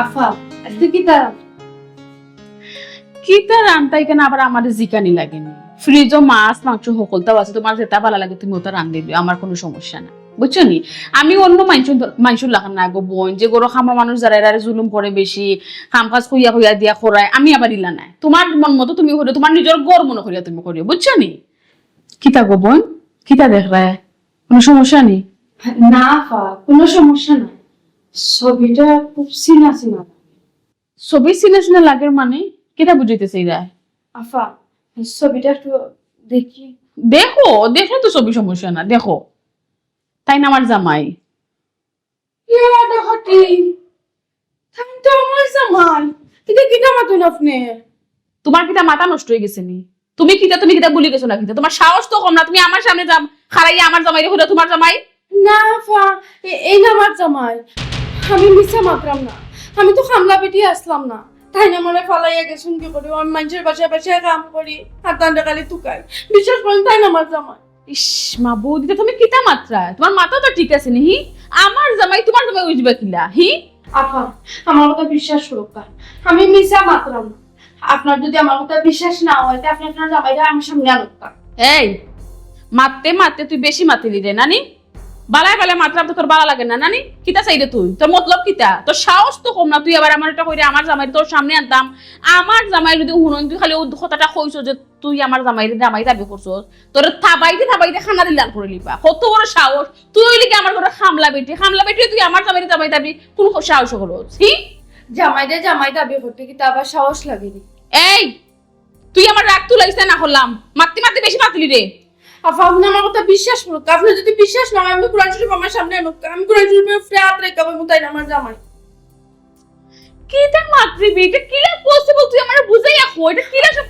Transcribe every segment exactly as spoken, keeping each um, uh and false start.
আফা, আজকে কিতা? কিতা রান্তায় কেনে আবার আমারে জিকানি লাগেনি? ফ্রিজো মাছ, মাংস হকলতাউ আছে, তুমার যেতা ভালা লাগে তুমি অতা রান্ধি দিও, আমার কুনু সমস্যা নাই, বুঝছো নি? আমি অন্য মাইনষর, মাইনষর লাখান না গো বইন, যে ঘরো কামর মানুষ যারা এরারে জুলুম করে বেশি, কাম কাজ কইয়া কইয়া দিয়া করায়, আমি আবার ইলা নায়। তুমার মন মতো তুমি করিও, তুমার নিজর ঘর মনো করিয়া তুমি করিও, বুঝছো নি? কিতা গো বইন, কিতা দেখরায়? কুনু সমস্যা নি? না আফা, কুনু সমস্যা নাই। ছবিটা খুব চিনা চিনা লাগে। ছবি চিনা চিনা লাগের মানে? কিতা বুঝাইতে চাইরায়? আফা, ছবিটা একটু দেখি। দেখো, দেখলে তো ছবি সমস্যা না, দেখো। তাইন আমার জামাই। ইয়া, দেখো তি। তাইন তো আমার জামাই। কিতা, কিতা মাতইন আপনে? তুমার কিতা মাথা নষ্ট অইগেছে নি? তুমি কিতা, তুমি কিতা ভুলি গেছো না কিতা? তুমার সাহস তো কম না, তুমি আমার সামনে যা-, খাড়াইয়া আমার জামাইরে কইরায় তুমার জামাই? না আফা, এ-, এইন আমার জামাই। আমি মিছা মাতরাম না। আমি তো কামলা বেটি আছলাম না। তাইন আমারে ফালাইয়া গেছইন কি করি? আমি মাইনষর বাসায় বাসায় কাম করি, আর তানরে খালি তুকাই। বিশ্বাস করইন, তাইন আমার জামাই। ইস, মাবুদ, ইতা তুমি কিতা মাতরায়? তুমার মাথা তো ঠিক আছে নি, হি? আমার জামাই তুমার জামাই অইযিবা কিলা, হি? আফা, আমার কথা বিশ্বাস করউক্কা। আমি মিছা মাতরাম না। আপনার যদি আমার কথা বিশ্বাস না অয়, তে আপনে আপনার জামাইরে আমার সামনে আনউক্কা। এই, মাততে মাততে তুই বেশি মাতিলি রে, নানি? বালায় বালায় মাতরাম তো তোর বালা লাগে না, নানি? কিতা চাইরে তুই? তোর মতলব কিতা? তোর সাহস তো কম না, তুই আবার আমারে ইটা কইরে আমার জামাইরে তোর সামনে আনতাম। আমার জামাই যদি হুনইন, তুই খালি অউ কথাটা কইছস যে তুই আমার জামাইরে জামাই দাবি করছস, তোরে থাবাইতে থাবাইতে কান্দাদি লাল করিলিবা। কত বড় সাহস! তুই অইলে গি আমার ঘরর কামলা বেটি, কামলা বেটি অইয়া তুই আমার জামাইরে জামাই দাবি কুন সাহসে করস? হি? জামাইরে জামাই দাবি করতে কিতা আবার সাহস লাগে নি? এই, তুই আমার রাগ তুলাইস না, না করলাম। মাততে মাততে বেশি মাতলি রে। আফা, আপনে আমার কথা বিশ্বাস করউক্কা। আপনে যদি বিশ্বাস না অয়, আপনে কোরআন শরীফ আমার সামনে আনউক্কা। আমি কোরআন শরীফর উপরে আত রাখিয়া বইমু, তাইন আমার জামাই। কিতা মাতরে বে, ইটা কিলা possible? তুই আমারে বুঝাইয়া ক, ইটা কিলা সব?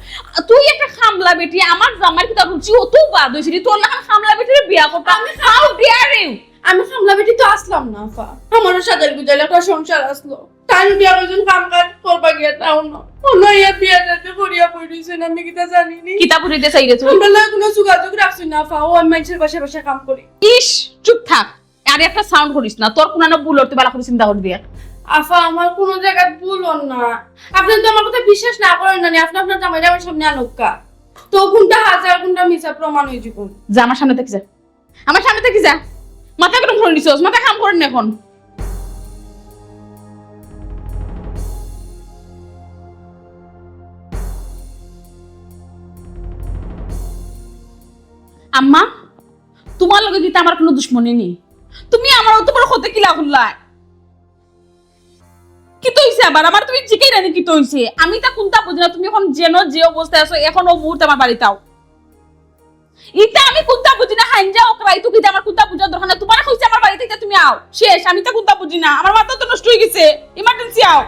তুই একটা কামলা বেটি, আমার জামাইর কিতা রুচি অত বাদ অইছে নি? তোর লাখান কামলা বেটিরে বিয়া করতাম, আমি how dare you? আমি কামলা বেটি তো আছলাম না, আফা। আমারও সাজাইল গুজাইল একটা সংসার আছলো। তাইন বিয়া করছইন কাম কাজ করবা গিয়া, তাও না। অন্য ইয়া বিয়া যাতে করিয়া বই রইছইন, আমি কিতা জানি নি। কিতা বুঝাইতে চাইরে তুই? আমরার লগে কুনু যোগাযোগ রাখছইন না, আফা। অউ আমি মাইনষর বাসায় বাসায় কাম করি। ইস, চুপ থাক। আর একটা sound করিস না, তোর কুনানো ভুল অর, তুই বালা করি চিন্তা করি দেখ। আফা, আমার কুনু জাগাত ভুল অর না। আপনে তো আমার কথা বিশ্বাস না করইন না নি, আপনে আপনার জামাইরে আমার সামনে আনউক্কা। তো কুনটা হাছা, কুনটা মিছা প্রমাণ অইযিবো। যা, আমার সামনে থাকি যা, আমার সামনে থাকি যা। মাথা গরম করি নিছস, মাথা কাম করে না অখন। আম্মা, তুমার লগে কিতা আমার কুনু দুশমনি নি? তুমি আমার অত বড় ক্ষতি কিলা করলায়? কিতা অইছে আবার? আমারে তুমি জিকাইরায় নি কিতা অইছে? আমি ইতা কুনতা বুঝি না, তুমি অখন যেন যে অবস্থায় আছো, অখন অউ মুহূর্তে আমার বাড়িত আও। ইতা আমি কুনতা বুঝি না, হাইঞ্জা অকরাই তো কিতা আমার কুনতা বুঝার দরকার নাই। তুমারে কইছি আমার বাড়িত ইতা তুমি আও। শেষ, আমি ইতা কুনতা বুঝি না। আমার মাথা তো নষ্ট অইগেছে। Emergency আও।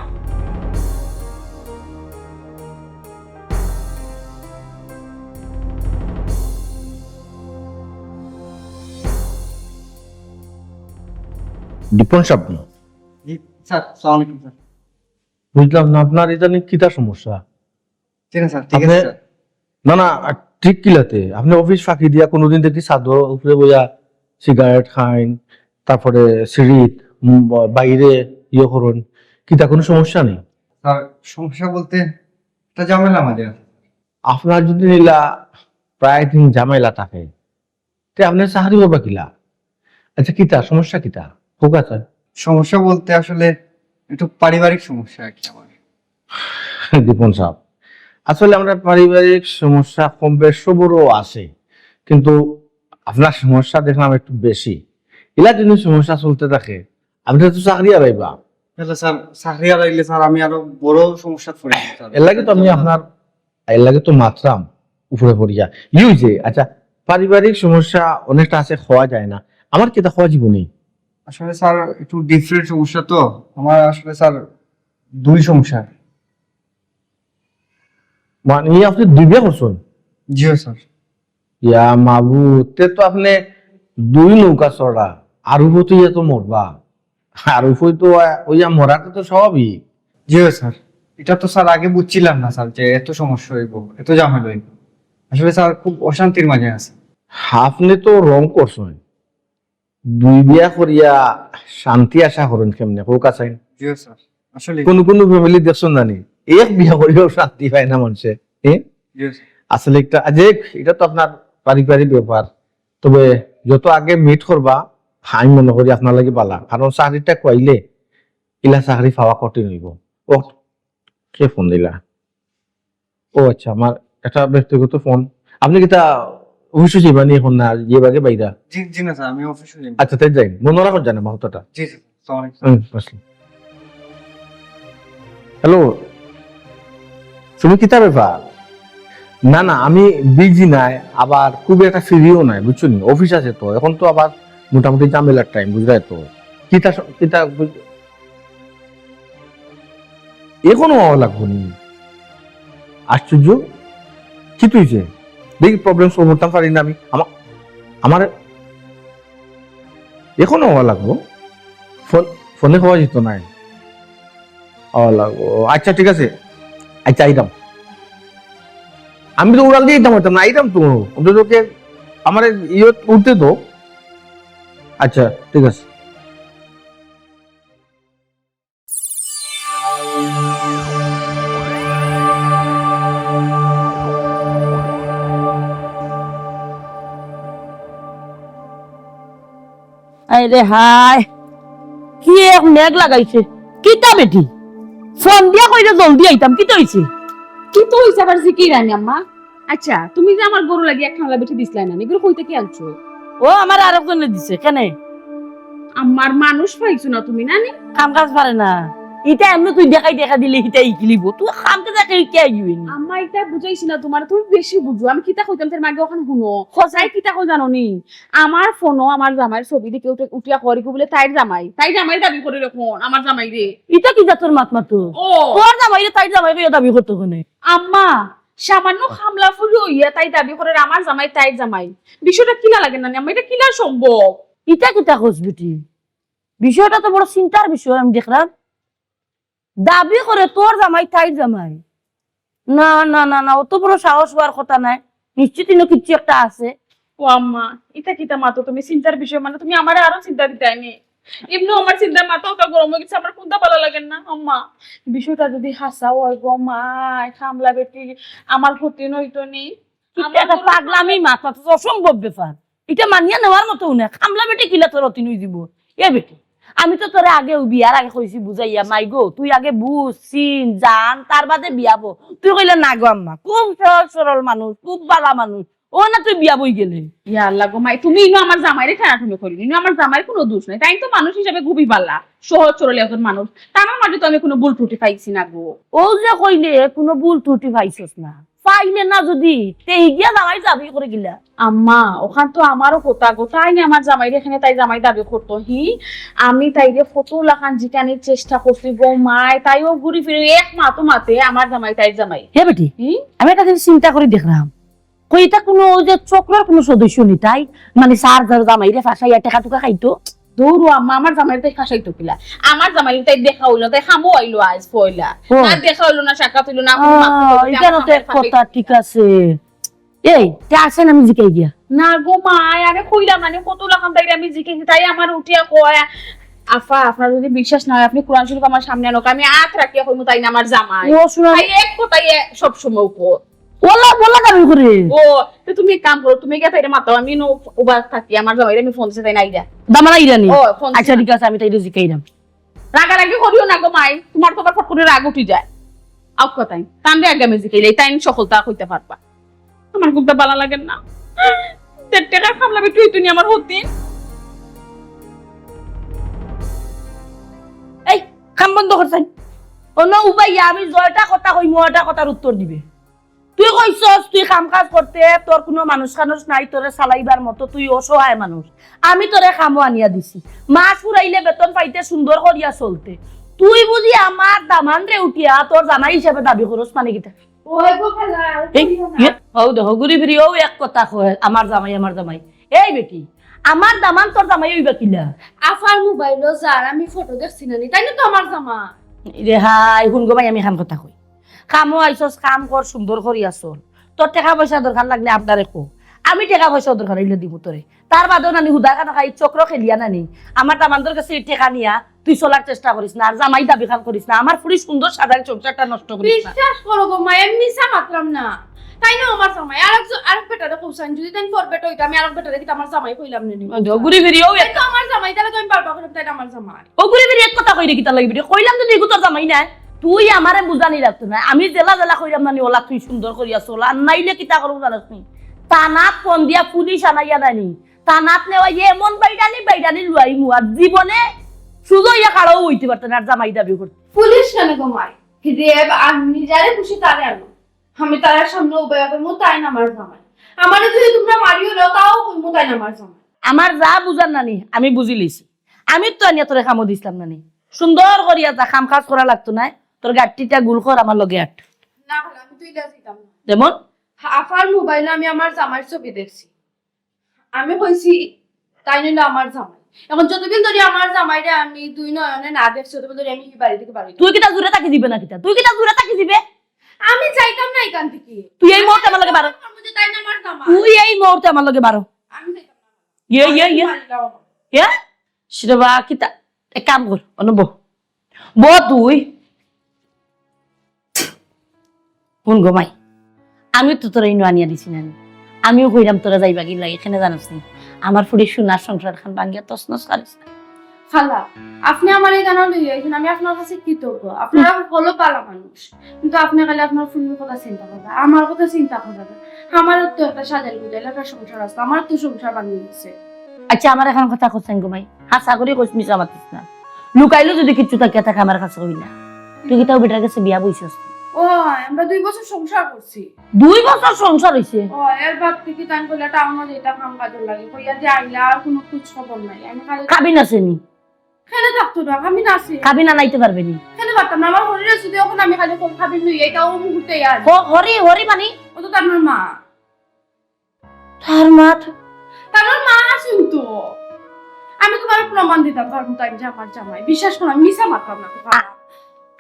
দীপন সাহেব নি? জি স্যার, সালাম আলাইকুম স্যার। বুঝলাম না, আপনার ইদানিং কিতা সমস্যা? জি না স্যার, ঠিক আছে আপনি স্যার। না, না, আর ঠিক কিলাতে? আপনি অফিস ফাঁকি দিয়া কোনোদিন দেখি ছাদর উপরে বইয়া সিগারেট খাইন, তারপরে সিগারেট, উম, বাইরে ইয়ে করইন, কিতা কোনো সমস্যা নি? স্যার, সমস্যা বলতে একটা ঝামেলা মাঝে আছে। আপনার যদি নিলা প্রায় দিন ঝামেলা থাকে, তে আপনার চাকরি করবা কিলা? আচ্ছা, কিতা সমস্যা কিতা? কউক্কা স্যার। সমস্যা বলতে আসলে একটু পারিবারিক সমস্যা আর কি আমার। দীপন সাহেব, আসলে আমরা পারিবারিক সমস্যা কম বেশ সবরও আছে, কিন্তু আপনার সমস্যা দেখলাম একটু বেশি। ইলা যদি সমস্যা চলতে থাকে, আপনি তো চাকরি হারাইবা। তাহলে স্যার, চাকরি হারাইলে স্যার আমি আরো বড় সমস্যাত পড়ি যাইমু স্যার। এর লাগি তো আমি আপনার, এর লাগি তো মাতরাম উপরে পড়িয়া। ই অইছে, আচ্ছা, পারিবারিক সমস্যা অনেকটা আছে, কওয়া যায় না। আমার কিতা কওয়া যাইবো নি? আসলে স্যার একটু different সমস্যা তো। আমার আসলে স্যার দুই সমস্যা। মানে আপনি দুই বিয়া করছেন? জি স্যার। ইয়া মাবুদ, তে তো আপনি দুই নৌকা চড়া, আর উপরে তো ইয়া তো মরবা। আর উপরে তো, আহ, ওইয়া মরাটা তো স্বাভাবিক। জি স্যার, এটা তো স্যার আগে বুঝছিলাম না স্যার যে এত সমস্যা হইব, এত ঝামেলা হইব। আসলে স্যার খুব অশান্তির মাঝে আছে। আপনি তো রং করছেন, দুই বিয়া করিয়া শান্তি আশা করেন কেমনে, কউক্কা চাইন? জি স্যার। আসলে কোনো কোনো ফ্যামিলি দেখছো না নি, এক বিয়া করিয়াও শান্তি পায় না মানুষে। হ্যাঁ, আসলে একটা যে, এটা তো আপনার পারিবারিক ব্যাপার। তবে যত আগে মিট করবা, আমি মনে করি আপনার লাগি বালা, কারণ চাকরিটা কইলে ইলা চাকরি পাওয়া কঠিন হইব। ও, কে ফোন দিলা? ও আচ্ছা, আমার একটা ব্যক্তিগত ফোন। আপনি কিতা অফিসো যাইবা নি এখন, না যে বাগে বাইরা? জি, জি না স্যার, আমি অফিসো যাই। আচ্ছা, তাই যাই, মনে রাখো জানে মাহতাটা। জি স্যার, আসসালামু আলাইকুম। হুম, আসসালাম। হ্যালো, তুমি কিতা ব্যাপার? না না, আমি বিজি নাই, আবার খুব একটা ফ্রিও নাই, বুঝছো নি? অফিস আছে তো, এখন তো আবার মোটামুটি ঝামেলার টাইম, বুঝরায় তো। কিতা স-, কিতা বুঝ-, এখনো আওয়া লাগবো নি? আশ্চর্য, কিতা হইছে? দেখি প্রবলেম সলভ করতাম পারি না আমি। আমা-, আমার এখনো আওয়া লাগবো? ফোন, ফোনে হওয়া যেত নাই। আওয়া লাগবো। আচ্ছা, ঠিক আছে। আচ্ছা, আইতাম। আমি তো উড়াল দিয়ে দিতাম, হইতাম না, আইতাম তো। অন্তত কে আমার ইয়ে উঠতে তো। আচ্ছা, ঠিক আছে। আরে হায়, কি এক মেঘ লাগাইছে। কিতা বেটি? ফোন দিয়া কইরে জলদি আইতাম, কিতা হইছে? কিতা হইছে আবার জিকির আনি আম্মা? আচ্ছা, তুমি যে আমার গরু লাগি এক খামলা বেটি দিছলায় না, এগুলো কই থাকি আনছো? ও, আমার আরেকজনে দিছে। কেনে? আমার মানুষ পাইছো না তুমি, না নি? কাম কাজ পারে না। ইটা এমনে তুই দেখাই দেখা দিলে ইটা ইকিলিব। তুই কাম কাজ একা ইকিয়া আইবি নি। আম্মা, ইটা বুঝাইছি না তোমার, তুমি বেশি বুঝো। আমি কিতা কইতাম, তার মাগে ওখান হুনো। খোঁজাই কিতা কই জানো নি? আমার ফোনো আমার জামাইর ছবি দেখি উঠে, উঠিয়া করি কো বলে তাইর জামাই। তাই জামাই দাবি করে এখন আমার জামাইরে। ইটা কি জাতর মাত মাতো? ও। তোর জামাইরে তাইর জামাই কইয়া দাবি করতো কেনে? আম্মা, সামান্য খামলা ফুরি হইয়া তাই দাবি করে আমার জামাই তাইর জামাই। বিষয়টা কিলা লাগে না নি আম্মা? এটা কিলা সম্ভব? ইটা কিতা কস বেটি? বিষয়টা তো বড় চিন্তার বিষয় আমি দেখলাম। দাবি করে তোর জামাই তাইর জামাই। না, না, না, না, অত বড় সাহস হওয়ার কথা নাই। নিশ্চিত ইনো কিচ্ছু একটা আছে। ও আম্মা, ইটা কিতা মাতো তুমি? চিন্তার বিষয় মানে তুমি আমারে আরো চিন্তা দিতায় নি। এমনিও আমার চিন্তায় মাথা অত গরম হয়ে গেছে, আমার কোনটা ভালো লাগে না আম্মা। বিষয়টা যদি হাছা হয় গো মাই, খামলা বেটি আমার ক্ষতি নইতো নি। কিতা আমার একটা গরু পাগলামি মাথা, তো অসম্ভব ব্যাপার। ইটা মানিয়া নেওয়ার মতো না। খামলা বেটি কিলা তোর অতি নই দিব? এ বেটি, আমি তো তোরে আগেউ বিয়ার আগে কইছি বুঝাইয়া, মাই গো, তুই আগে বুঝ, চিন, জান, তার বাদে বিয়া বো। তুই কইলে, "না গো আম্মা, খুব সহজ সরল মানুষ, খুব বালা মানুষ, ও না তুই বিয়া বই গেলে।" ইয়া আল্লাহ গো মাই, তুমি ইনো আমার জামাইরে টানাটানি করি, ইনো আমার জামাইর কোনো দোষ নাই। তাই তো মানুষ হিসাবে খুবই বালা, সহজ সরল একজন মানুষ। তার মাঝে তো আমি কোনো ভুল ত্রুটি পাইছি না গো। ও যে কইলে কোনো ভুল ত্রুটি পাইছস না, পাইলে না যদি, তে গিয়া জামাই দাবি করে গিলা। আম্মা, ওখান তো আমারও কথা গো, তাই না আমার জামাইরে এখানে তাই জামাই দাবি করতো। হি, আমি তাইরে কত লাখান জিকানির চেষ্টা করছি গো মাই, তাইও ঘুরি ফিরে এক মাতো মাতে আমার জামাই তাইর জামাই। হে বেটি, হি? আমি একটা জিনিস চিন্তা করে দেখলাম, কই ইটা কোনো ওই যে চক্রর কোনো সদস্য নি তাই? মানে স্যার যার জামাইরে ফাঁসাইয়া টেকা টুকা খাইতো? দৌড়ো আম্মা, আমার জামাইরে তাই ফাঁসাইতো কিলা? আমার জামাইরে তাই দেখা হইলো, তাই খামো আইলো আজ পয়লা। ও। না দেখা হইলো, না সাক্ষাৎ হইলো, না কোনো মাত হইলো, তে ইটা আমার তো জামাইরে এক কথা, ফাঁসাইতো ঠিক কিলা? আছে। এই, তে আসেন আমি জিকাই গিয়া। না গো মাই, আরে কইলাম না নি, কত লাখান তাইরে আমি জিকাইছি, তাই আমার উঠিয়া কয়, "আফা, আপনার যদি বিশ্বাস না হয়, আপনি কোরআন শরীফ আমার সামনে আনক, আমি আত রাখিয়া কইমু তাই না আমার জামাই।" ও, শুনো। তাই এক কথায় সব সময় উপর। ওলা, ওলা দাবি করে। ও, তো তুমি এক কাম করো, তুমি গিয়া তাইরে মাতাও, আমি নু উবা থাকি, আমার জামাইরে আমি ফোন দিছি, তাই নাই যা। দামান আইরা নি? ও, ফোন আচ্ছা, দিছি। ঠিক আছে, আমি তাইরে জিকাইরাম। রাগারাগি করিও না গো মাই, তোমার তো আবার ফট করে রাগ উঠি যায়। আউক কথাই, তানরে আগে আমি জিকাইলাই, তাইন সকলতা কইতা পারবা। আমার খুবটা বালা লাগের না। দেড় টেকার খামলা বেটি হইতো নি আমার হতিন। এই, কাম বন্ধ কর চাই। অনো উবাইয়া আমি জয়টা কথা কইমু, ওটা কথার উত্তর দিবে। তুই কইছস তুই কাম কাজ করতে, তোর কোনো মানুষ কানুষ নাই তোরে চালাইবার মতো, তুই অসহায় মানুষ। আমি তোরে কামো আনিয়া দিছি, মাস ফুরাইলে বেতন পাইতে সুন্দর করিয়া চলতে। তুই বুঝি আমার দামানরে উঠিয়া তোর জামাই হিসাবে দাবি করস মানে কিতা? ওই গো খালা, আর এই, কইও না। ইয়ে, হউ দেখো, ঘুরি ফিরি অউ এক কথা কয়, "আমার জামাই, আমার জামাই।" এই বেটি, আমার দামান তোর জামাই অইবা কিলা? আফার মোবাইলো যার আমি ফটো দেখছি না নি, তাই না তো আমার জামা? রে হাই, হুন গো মাই, আমি খান কথা কই। কামো আইছস, কাম কর, সুন্দর করিয়া চল। তোর টেকা পয়সা দরকার লাগলে আমরারে ক। আমি টেকা পয়সা দরকার অইলে দিমু তোরে। তার বাদেও নানি হুদা খানা খাই চক্র খেলিয়া নানি। আমার দামান্দর গেছে ই টেকা নিয়া তুই চলার চেষ্টা করিস না, আর জামাই দাবি খান করিস না। আমার ফুড়ি সুন্দর সাজাইল সংসারটা নষ্ট করিস না। বিশ্বাস করো গো মাই, আমি মিছা মাতরাম না। তাইন আমার জামাই, আরেক জ-, আরেক বেটারে কইছইন, যদি তাইন পর বেটা অইতা, আমি আরেক বেটারে কিতা আমার জামাই কইলাম নি? ঘুরি ফিরিও তাইন তো আমার জামাই, তাইলে তো আমি বারবার কইরাম, তাইন আমার জামাই। ও ঘুরি ফিরি এক কথা কইরে কিতা লাগি বেটি? কইলাম যদি ইগু তোর জামাই নায়, তুই আমারে বুঝানি লাগতো না। আমি যেলা যেলা কইরাম নানি ওলা তুই সুন্দর করিয়া চল, আর নাইলে কিতা করমু জানোস নি? থানাত ফোন দিয়া পুলিশ আনাইয়া নানি, থানাত নেওয়া এমন বাইডানি বাইডানি লুয়াইমু, আর জীবনে সুজা অইয়া খাড়াও অইতে পারতে না, আর জামাই দাবি করতে। পুলিশ কেনে গো মাই? রেব আর নিজরে খুশি তারে আনো। আমি তারার সামনে উবাইয়া কইমু, তাইন আমার জামাই। আমারে যদি তুমরা মারিও লও, তাও কইমু, তাইন আমার জামাই। আমার যা বুঝার নানি, আমি বুঝিলিছি। আমি তো আনিয়া তোরে কামো দিছলাম নানি। সুন্দর করিয়া যা, কাম কাজ করা লাগতো নায়। তোর গাট্টিটা গুল কর, আমার লগে আট। না, খালা, আমি তো ইলা যাইতাম না। যেমন? আফার মোবাইলো আমি আমার জামাইর ছবি দেখছি। আমি কইছি, তাইন অইলো আমার জামাই। এখন যতদিন ধরি আমার জামাইরে আমি দুই নয়নে না দেখছি, ততদিন ধরি আমি ই বাড়ি থাকি বারইতাম না। তুই কিতা জুরে থাকি দিবে না কিতা? তুই কিতা জুরে থাকি দিবে? আমি যাইতাম না ইখান থাকি। তুই এই মুহূর্তে আমার লগে বারো। আমি যে তাইন আমার জামাই। তুই এই মুহূর্তে আমার লগে বারো। আমি যাইতাম না। ইয়ে, ইয়ে, ইয়ে। মারিলাও। ইয়ে? সেটা বা কিতা? এক কাম কর, অনো বহ। বহ তুই। হুন গো মাই, আমি তো তোরে ইনো আনিয়া দিছি নানি। আমিও কইরাম তোরা যাইবাগি লাগি, কেনে জানোস নি? আমার ফুড়ির সোনার সংসার খান ভাঙ্গিয়া তছনছ করিস না। খালা, আপনে আমারে ইখানো লইয়া আইছইন, আমি আপনার কাছে কৃতজ্ঞ। আপনারা হকল ভালা মানুষ, কিন্তু আপনে খালি আপনার ফুড়ির কথা চিন্তা কররা, আমার কথা চিন্তা কররা না। আমারও তো একটা সাজাইল গুজাইল একটা সংসার আছে, আমার তো সংসার ভাঙ্গি গেছে। আচ্ছা, আমারে অখন কথা কছইন গো মাই, হাছা করি কইস, মিছা মাতিস না। লুকাইলেও যদি কিচ্ছু থাকিয়া থাকে আমার কাছে কইলা। তুই কিতা ও বেটার গেছে বিয়া বইছস? ও, আমরা দুই বছর সংসার করছি। দুই বছর সংসার অইছে? ও, এর বাদ থাকি তাইন কইলা টাউনো যাইতা কাম কাজর লাগি। কইয়া যে আইলা আর কুনু খোঁজ খবর নাই। আমি খালি কাবিন আছে নি? কেনে থাকতো না, কাবিন আছে। কাবিন আনাইতে পারবে নি? কেনে পারতাম না? আমার শরীরে যদি অখন আমি খালি কই কাবিন লই, ইটা ও মুহূর্তে আর। হ-, হরি, হরি মানে? ও তো তার মা। তার মা তো তার মা আছইন তো। আমি তুমারে প্রমাণ দিতাম পারমু তাইন যে আমার জামাই। বিশ্বাস করো, আমি মিছা মাততাম না। আ-,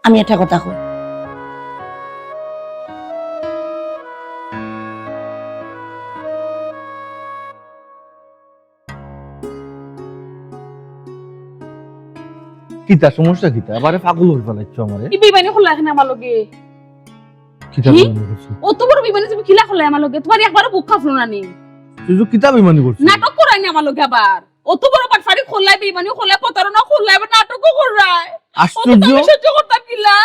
আমি একটা কথা কই। কিতা সমস্যা কিতা? আবার পাগল করি ফালাইছো আমারে। ই বেইমানি করলা কেনে আমার লগে? কিতা হি? বেইমানি করছি? অত বড় বেইমানি তুমি কিলা করলায় আমার লগে? তুমার একবারও বুক কাঁপলো না নি? তুই তো কিতা বেইমানি করছিস? নাটক করায় নি আমার লগে আবার। অত বড় বাটপারি করলায়, বেইমানি করলায়, প্রতারণা করলায়, আবার নাটকও করলায়। আশ্চর্য। অত আমি সহ্য করতাম কিলা?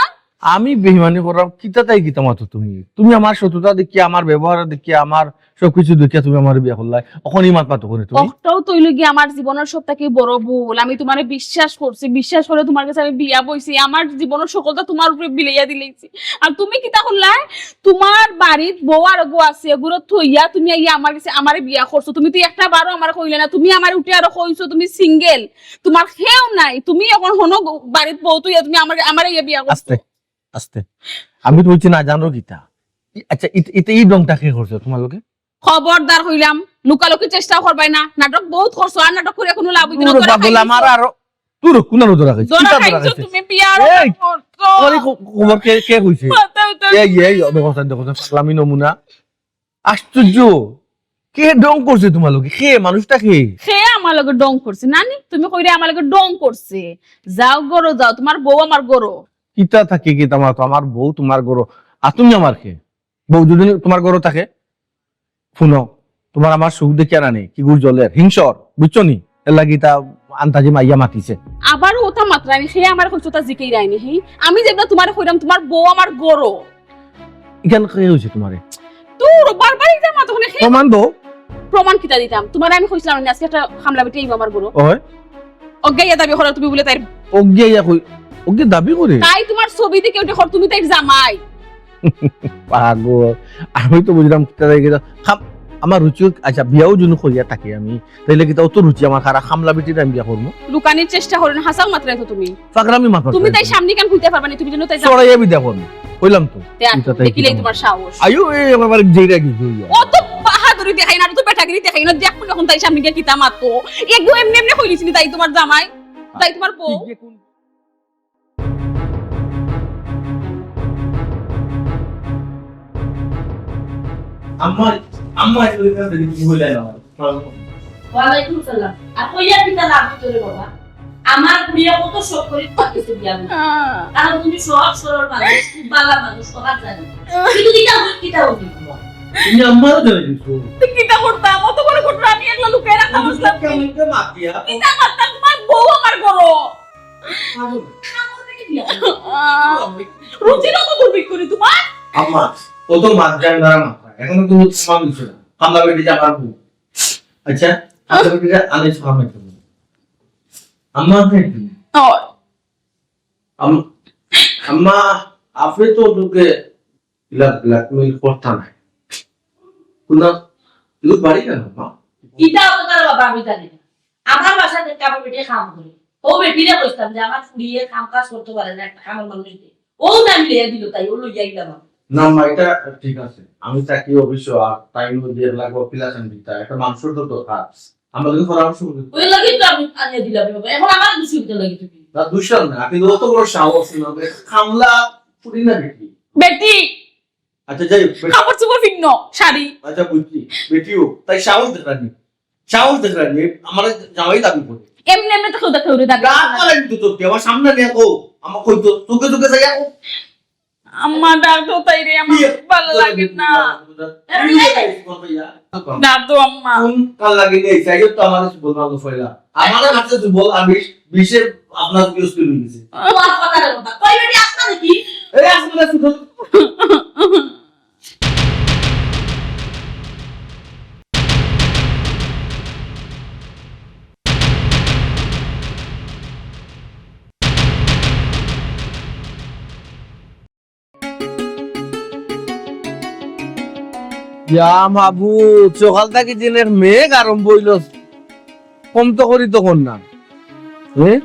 আমি বেইমানি করলাম, কিতা তাই কিতা মাতো তুমি? তুমি আমার সততা দেখিয়া, আমার ব্যবহার দেখিয়া, আমার সবকিছু দেখিয়া তুমি আমারে বিয়া করলায়, অখন ই মাত মাতো কেনে তুমি? অটাউ তো অইলো গিয়া আমার জীবনর সব থাকি বড় ভুল। আমি তুমারে বিশ্বাস করছি, বিশ্বাস করি তুমার গেছে আমি বিয়া বইছি, আমার জীবনর সকলতা তুমার উপরে বিলাইয়া দিলাইছি। আর তুমি কিতা করলায়? তুমার বাড়িত বউ আরগু আছে, এগুরে থইয়া তুমি আইয়া আমার গেছে আমারে বিয়া করছো। তুমি তো একটা বারও আমারে কইলায় না, তুমি আমারে উঠে আরো কইছো তুমি single, তুমার কেউ নাই, তুমি অখন হনো বাড়িত বউ থইয়া তুমি আমার, আমারে ইয়া বিয়া করছো। আস্তে, আস্তে। আমি তো কইছি না জানো কিতা। ই-, আচ্ছা, ইত-, ইতে ই ঢংটা কে করছে তুমার লগে? খবরদার কইলাম, লুকালুকির চেষ্টাও করবায় না। নাটক বউত করছো, আর নাটক করিয়া কুনু লাভ অইতো না। দূর ধরা পাগল, খাইছো। আমার আর দূর, কুন আর ধরা খাইছো? ধরা কিতা ধরা খাইছো খাইছে? তুমি বিয়ার এই, খবর তো। ওরে খ-, খবর কে, কে কইছে? মাথা উঠা এই, এই, দেখো, দেখো, পাগলামি নমুনা। আশ্চর্য। কে ঢং করছে তুমার লগে? কে? মানুষটা কে? কে আমার লগে ঢং করছে? নানি, তুমি কইরায় আমার লগে ঢং করছে। যাও ঘরো যাও, তুমার বউ আমার ঘরো। কিতা থাকি কিতা মাতো, আমার বউ তুমার ঘরো। আর তুমি আমার কে? বউ যদি তুমার ঘরো থাকে, হুনো, তুমার আমার সুখ দেখিয়া নানি, কিগুর জ্বলের, হিংসর, বুঝছো নি? এর লাগি তা আন্তাজি মাইয়া মাতিছে। আবার অতা মাতরায় নি, হে আমারে কইছে অতা জিকাইরায় নি, হি? আমি যেবলা তুমারে কইরাম, তুমার বউ আমার ঘরো। ইখান কে কইছে তুমারে? দূর, বারবার ইতা মাতো কেনে হে? প্রমাণ দেও। প্রমাণ কিতা দিতাম? তুমারে আমি কইছিলাম না, আজকে একটা কামলা বেটি আইবো আমার ঘরো। ওই। অউ গিয়া দাবি করো তুমি বুলে তাইর। অউ গিয়া কই, অউ গিয়া দাবি করে? তাই তুমার ছবি দেখি উঠে কর তুমি তাইর জামাই। পাগল। আমি তো বুঝলাম কিতা লাগে কিতা। খাম-, আমার রুচি, আচ্ছা, বিয়াও যদি করিয়া থাকি আমি, তাইলে কিতা অত রুচি আমার খারাপ, কামলা বেটিরে আমি বিয়া করমু? লুকানির চেষ্টা করো না, হাছাউ মাতরায় তো তুমি। পাগলামি মাত মাতরায় তুমি তাইর সামনে কেনে কইতায় পারবায় নি, তুমি যেন তাইর জামাই। চড়াইয়া বিদায় করমু। কইলাম তো। তে আর ইটা তাই দেখিলেই কিতা তুমার মাত? সাহস। আইও, এই আমার বাড়ি যেই রাখি, যেই রাখি। অত বাহাদুরি দেখাইও না, অত বেটাগিরি দেখাইও না, দেখো অখন তাইর সামনে গিয়া কিতা মাতো। একদম এমনে এমনে কইলিছি নি তাই তুমার জামাই, তাই তুমার বউ। আম্মা, আম্মা, একটু এখান থেকে কি বলে না? ওয়ালাইকুম সালাম। আর কইয়া কিতা লাভ হইতো রে বাবা? আমার কুড়িয়ে কত শখ করি তোমার কাছে বিয়া দিল। কারণ তুমি সহজ সরল মানুষ, খুব ভালা মানুষ, সহজ জানি। কিন্তু কিতা হই, কিতা হই তোমার? তুমি আমারও জানাই দিছো। তুই কিতা করতাম? অত বড় ঘটনা আমি একলা লুকায় রাখতাম বুঝলাম কি? কেমন করে মাতিয়া? কিতা করতাম? তোমার বউ আমার ঘরো। পাগল। পাগল বেটি বিয়া করো। আহ, রুচির অত দুর্ভিক্ষ রে তোমার? আম্মা, ও তো মাত গান ধরা মাত্রা। এখনো কিন্তু থামা দিছো না। কামলা বেটি যে আমার বউ। আচ্ছা, কামলা বেটি যে আনিস খাওয়া খাইতে হবে। আম্মা খাইতে হবে। ও। আম-, আম্মা, আপনি তো ওদেরকে ব্ল্যাক-, ব্ল্যাকমেইল করতা নাই। কোন, এগুলো বাড়ি কেন, মা? ইটা আপনার বাবা, আমি জানি না। আমার বাসাত একটা আমার বেটি কাম করে। ও বেটিরে কইতাম যে আমার ফুড়িয়ে কাম কাজ করতে পারে না, একটা কামের মানুষ দে। ও না মিলিয়ে দিল, তাই ও লইয়া গেলাম আমি। না, মা, এটা ঠিক আছে। আমি থাকি অফিসে, আর তাই নয় দেড় লাখ বা প্লাস আমি দিতা। একটা মাংসর তো দরকার। আমার লগে পরামর্শ করতে। ওই লাগি তো আমি আনিয়ে দিলাম রে বাবা। এখন আমার দুষি হইতে লাগি তুমি। না, দুষার না। আপনি অত বড় সাহস না। কামলা ফুড়ি না বেটি? বেটি। আচ্ছা, যাই হোক, বেটি। কাপড় চোপড় ভিন্ন, শাড়ি। আচ্ছা, বুঝছি। বেটিও। তাই সাহস দেখানি। সাহস দেখানি। আমার জামাই দাবি করে। এমনি এমনি তো কেউ দেখে উড়ে দাবি করে। রাগ করে কিন্তু তোর, আমার সামনে নিয়ে কো। আমার কই তো, চোখে চোখে যাই কো। আম্মা, ডাক দাও তাইরে, আমার কি? ভালো লাগে না। কি হইছে? ডাক দাও আম্মা। কোন কাল লাগে নেই? চাইও তো আমার কাছে বলবা তো ফয়লা। আমার কাছে তো বল, আমি বিশে আপনার বিরক্ত হয়ে গেছে। তোমার কথা রে বাবা। কই বেটি আসতা নাকি? এই আসলে শুধু ইয়া মাবুদ, সকাল থাকি দিনের মেঘ আরম্ভ হইল, কম তো করি তখন না। হ্যাঁ,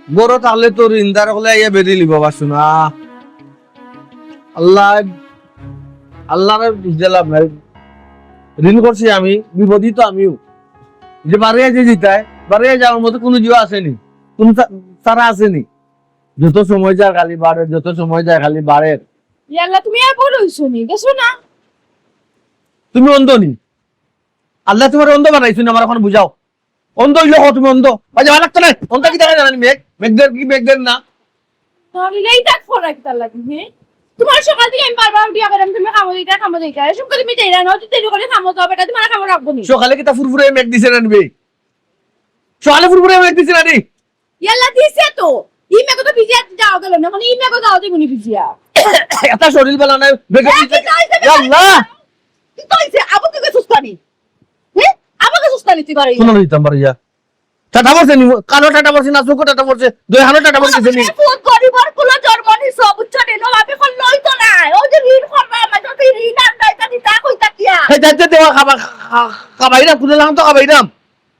গরো তাহলে তো রিন্দার হলে আইয়া বেরিলি বাবা শোনা। আল্লাহ, আল্লাহরে বুঝতে লাভ নাই। ঋণ করছি আমি, বিপদই তো আমিও। যে বারে যে জিতায়, বারে যাওয়ার মতো কোনো জিও আসেনি, কোনো তা-, তারা আসেনি। যত সময় যায় খালি বাড়ে, যত সময় যায় খালি বাড়ে। ইয়াল্লা, তুমি আর বড় হইছো নি, দেখছো না? তুমি অন্ধ নি? আল্লাহ তোমার অন্ধ বানাইছো না, আমার এখন বুঝাও। অন্ধ হইলে কও তুমি অন্ধ। বাজে ভালো লাগতো না। অন্ধ কি দেখা যায় না? মেঘ, মেঘদের কি মেঘদের না? তাহলে এই তাক ফোরা কিতা লাগে, হ্যাঁ? তোমার সকাল থেকে আমি বারবার উঠিয়া কইরাম, তুমি কামো যাইতা, কামো যাইতা। এসব করে তুমি যাইরা না, তুই দেরি করে কামো যাও, বেটা, তোমার কামো রাখবো নি। সকালে কিতা ফুরফুরে মেঘ দিছে না নিবে? সকালে ফুরফুরে মেঘ দিছে না নি? ইয়াল্লা দিছে তো। ই মেঘো তো ভিজিয়া যাওয়া গেল না, মানে ই মেঘো যাওয়া যাইবো নি ভিজিয়া। এটা শরীর বালা নাই, মেঘে এ, ভিজে-, কিতা হইছে ইয়া আল্লাহ! কিতা হইছে? আবু তুই সুস্তানি। হ্যাঁ? আমাকে সুস্তানি তুই বাড়ি। শুনো না, দিতাম বাড়ি যা। টাটা পড়ছে নি, কানো টাটা পড়ছে না, চোখো টাটা পড়ছে, দুই হানো টাটা পড়ছে নি। এ ফুত গরিবর কুলো জন্ম নিছো, বুঝছো নি? নবাবি করলে হইতো না। ওই যে ঋণ করবা, আমার তো তুই ঋণ আর দায়িত্ব দিতা কইতা কিয়া? হে, যাইতে দেওয়া খাবা, খা-, খাবাইরাম, কুলে লাগাম তো খাবাইরাম।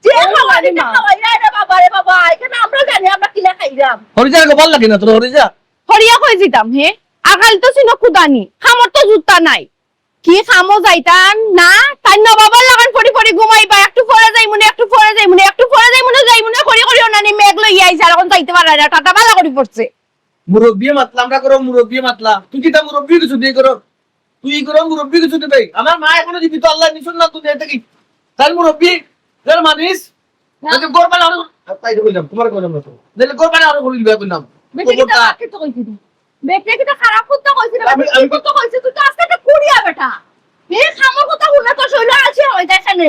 যে ও খাওয়াই মারে দিতে মা। খাওয়াই না রে বাবা, রে বাবা, এখানে আমরা জানি আমরা কিলা খাইলাম। হরিজা গো, ভালা লাগে না তোর হরিজা? হরিয়া কই যিতাম, হে? আগাল তো ছিল কুদানি, খামর তো জুতা নাই। কি খামো যাইতাম না, তাই নবাবর লাখান ফড়ি ফড়ি ঘুমাইবা, একটু পরে যাইমুনে, একটু পরে যাইমুনে, একটু পরে যাইমুনে, যাইমুনে করি করি ওনানি মেঘ লইয়া আইছে, আর এখন যাইতে পারে না, টাটা ভালা করি পড়ছে। মুরব্বিয়ে মাতলা, আমরা করো মুরব্বিয়ে মাতলা। তুই কিতা মুরব্বি কিছু দিয়ে করো? তুই ই করো মুরব্বি কিছু দিবে। আমার মা এখনো জীবিত, আল্লাহ নিছুন না দুনিয়া থাকি। তার মুরব্বি, যার মানিস, না। তাকে গরবান আরো, আর তাই বললাম, তোমার কইলাম না তো। নাহলে গরবান আরো বলি দিবা বললাম। বেটা কিতা খবরদার। বাকি তো কইছি না। বেটা কিতা খারাপ করতে কইছি না, আমি, আমি তো কইছি, তুই তো আজকে একটা কুড়িয়া বেটা। এই খামর কথা শুনে তো শৈল আছে ওই দেখে নে।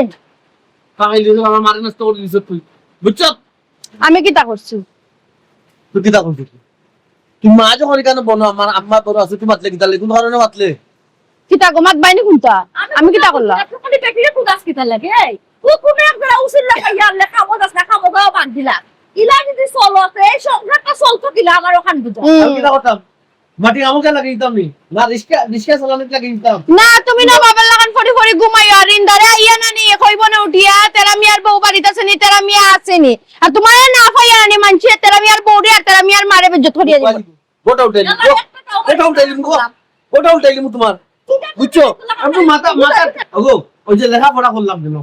খাইলি তো আমার মারে নষ্ট করে দিছ তুই। বুঝছ? আমি কিতা করছি? তুই কিতা করছিস? তুই মা যখন এখানে বনো, আমার আম্মা বড় আছে, তুই মাতলে কিতা লাগে? কোন কারণে মাতলে? কিতা গো, মাত বাইনি কোনটা? আমি কিতা করলাম? তুই খালি বেটিরে কুদাস কিতা লাগে? এই, ও কোন এক বেলা উসিল লাগাইয়া আনলে, খামো যাস না, খামো যাওয়া বাদ দিলা। ইলা যদি চলতে, এই সংসারটা চলতো কিলা আমার ওখান বুঝা। হুম। আমি কিতা করতাম? মাটি আমাকে লাগিয়ে দিতাম নি? না, রিক্সা, রিক্সা চালানোর লাগিয়ে দিতাম। না, তুমি না বাবার লাখান ফড়ি ফড়ি ঘুমাইও, আর ইন্দারে আইয়া না নি, কইব না উঠিয়া, তেরা মিয়ার বউ বাড়িত আছে নি, তেরা মিয়া আছে নি। আর তোমারে না পাইয়া না নি, মানছি তেরা মিয়ার বউরে আর তেরা মিয়ার মারে বেজ্জত করিয়া দিব। গোটা উঠাইলি, গো-, গোটা উঠাইলি, গো-, গোটা উঠাইলি তোমার। বুঝছো? আমি তো মাথা, মাথা, ওগো, ওই যে লেখাপড়া করলাম কেন?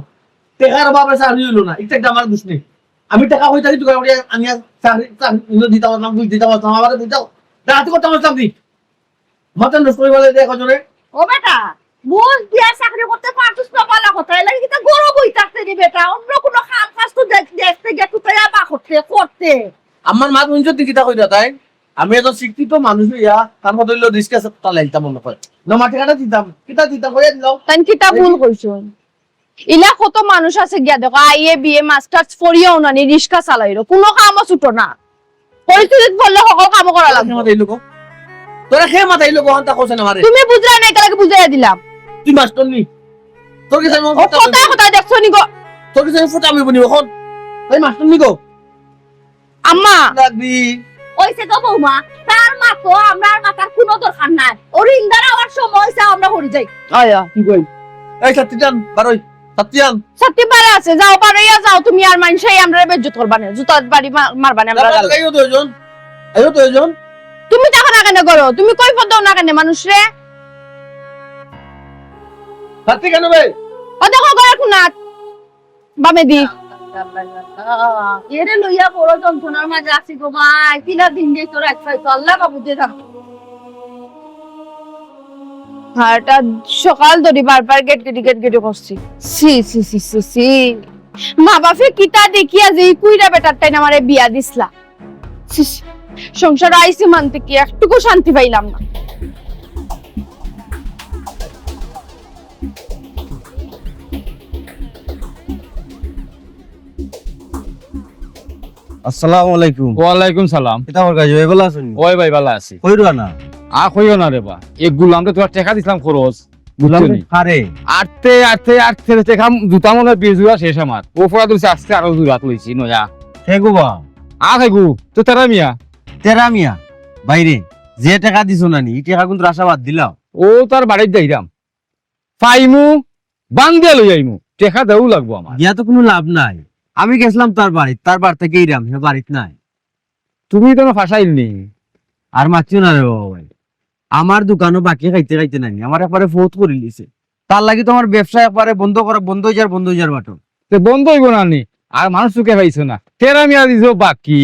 টেকার অভাবে চাকরি হইলো না, এটা একটা আমার দোষ নেই। আমি টাকা কই থাকি তুই আনিয়া চাকরি, চাকরি দিতে পারলাম, তুই দিতে পারতাম, আমারে বুঝাও। রাতে করতে পারতাম তুই। মাথা নষ্ট করে বলে দেখো জনে। ও বেটা, বুঝ দিয়া চাকরি করতে পারছস না, ভালা কথা। এর লাগি কিতা গরম অই থাকতে নি বেটা? অন্য কুনু কাম কাজ তো দেখ-, দেখতে গিয়া তুই তাই আবার করতে, করতে। আমার মা হুনছত নি কিতা কইরা তাই? আমি একজন শিক্ষিত মানুষ অইয়া তার মতো অইলো রিস্ক আছে, তা লাইতাম মনে হয়। না, মাটি কাটা দিতাম, কিতা দিতাম, কইয়া দিলাম। তাই কিতা ভুল কইছো? ইলা কত মানুষ আছে গিয়া দেখো, আইএ, বিএ, মাস্টার্স পড়িয়াও না নি, রিক্সা চালাইরো, কুনু কামও ছুটো না। পরিস্থিতিত পড়লে হকল কামও করা লাগবো। মাথায় লোক, তোরা খেয়ে মাথায় লোক, হন্তা কোসে না মারে। তুমি বুঝরায় না, ইটা লাগি বুঝাইয়া দিলাম। তুই মাস্টার নি, তোর কি জানো ও ফুটা কথা আমি কথা দেখছো নি গো? তোর কি জানো ফুটা আমি বুনি এখন? তাই মাস্টার নি গো? আম্মা। লাগবি। অইছে গো বৌমা, তার মা তো আমরার মাতার কুনু দরকার নাই। ওর ইন্দার আওয়ার সময় অইছে, আমরা হরি যাই। আয়া। কি কই? এই ছাত্রী যান, বারোই। ছাত্রী যান। ছাত্রী বারে আছে, যাও, বারোইয়া যাও, তুমি আর মানষে আমরারে বেইজ্জত করবা না, জুতা বাড়ি মা-, মারবা না আমরার গালে। আইও দুইজন, আইও দুইজন। তুমি দেখো না কেনে করো? তুমি কই পদ দেও না কেনে মানুষরে? ছাত্রী কেন বে? ও দেখো ঘরে কুনাত। বামেদি। এরে লইয়া বড় যন্ত্রণার মাঝে আছি গো ভাই, কিলা দিন যাই তোর এক পাই তো আল্লাহ বাবু দিয়ে থাক। হারটা সকাল ধরি বারবার গেট গেটি, গেট গেটি করছি। ছি, ছি, ছি, ছি, ছি। মা বাপে কিতা দেখিয়া যে ই কুইরা বেটার তাইন আমারে বিয়া দিছলা। ছি, ছি। সংসার আইছি মানতে কি একটুকু শান্তি পাইলাম না। আসসালামু আলাইকুম। ওয়ালাইকুম সালাম। কিতা খবর গাজী ভাই, ভালা আছইন নি? ওই ভাই, ভালা আছি। কই রওয়ানা? আর কইও না রে বা, এই গুলামরে তুমার টেকা দিছলাম খরচ, বুঝছো নি? আরে। আটতে, আটতে, আটতে টেকা জুতা মনে হয় বিশ জোড়া শেষ আমার। ও পড়া তুলছি আজকে আরো জোড়া তুলছি নয়া। হে গো বা। আর হে গো, তো তেরা মিয়া। তেরা মিয়া, বাইরে, যে টেকা দিছো না নি, ই টেকা কিন্তু আশা বাদ দিলাও। ও তার বাড়িত যাইরাম। পাইমু, বান্দিয়া লই আইমু। টেকা দেও লাগবো আমার। গিয়া তো কুনু লাভ নাই। আমি গেছলাম তার বাড়িত, তার বাড়ি থাকি ইরাম, হে বাড়িত নাই। তুমি তো না ফাঁসাইল নি। আর মাতিও না রে বাবা ভাই। আমার দোকানো বাকি খাইতে খাইতে নাই নি। আমার একবারে ফৌত করি লিছে। তার লাগি তো আমার ব্যবসা একবারে বন্ধ করা, বন্ধ অই যার, বন্ধ অই যার বাটো। তে বন্ধ অইবো না নি? আর মানুষ তুকে পাইছো না। তেরা মিয়া দিছো বাকি।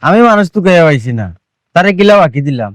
আমি মানুষ তুকে পাইছি না। তারে কিলা বাকি দিলাম?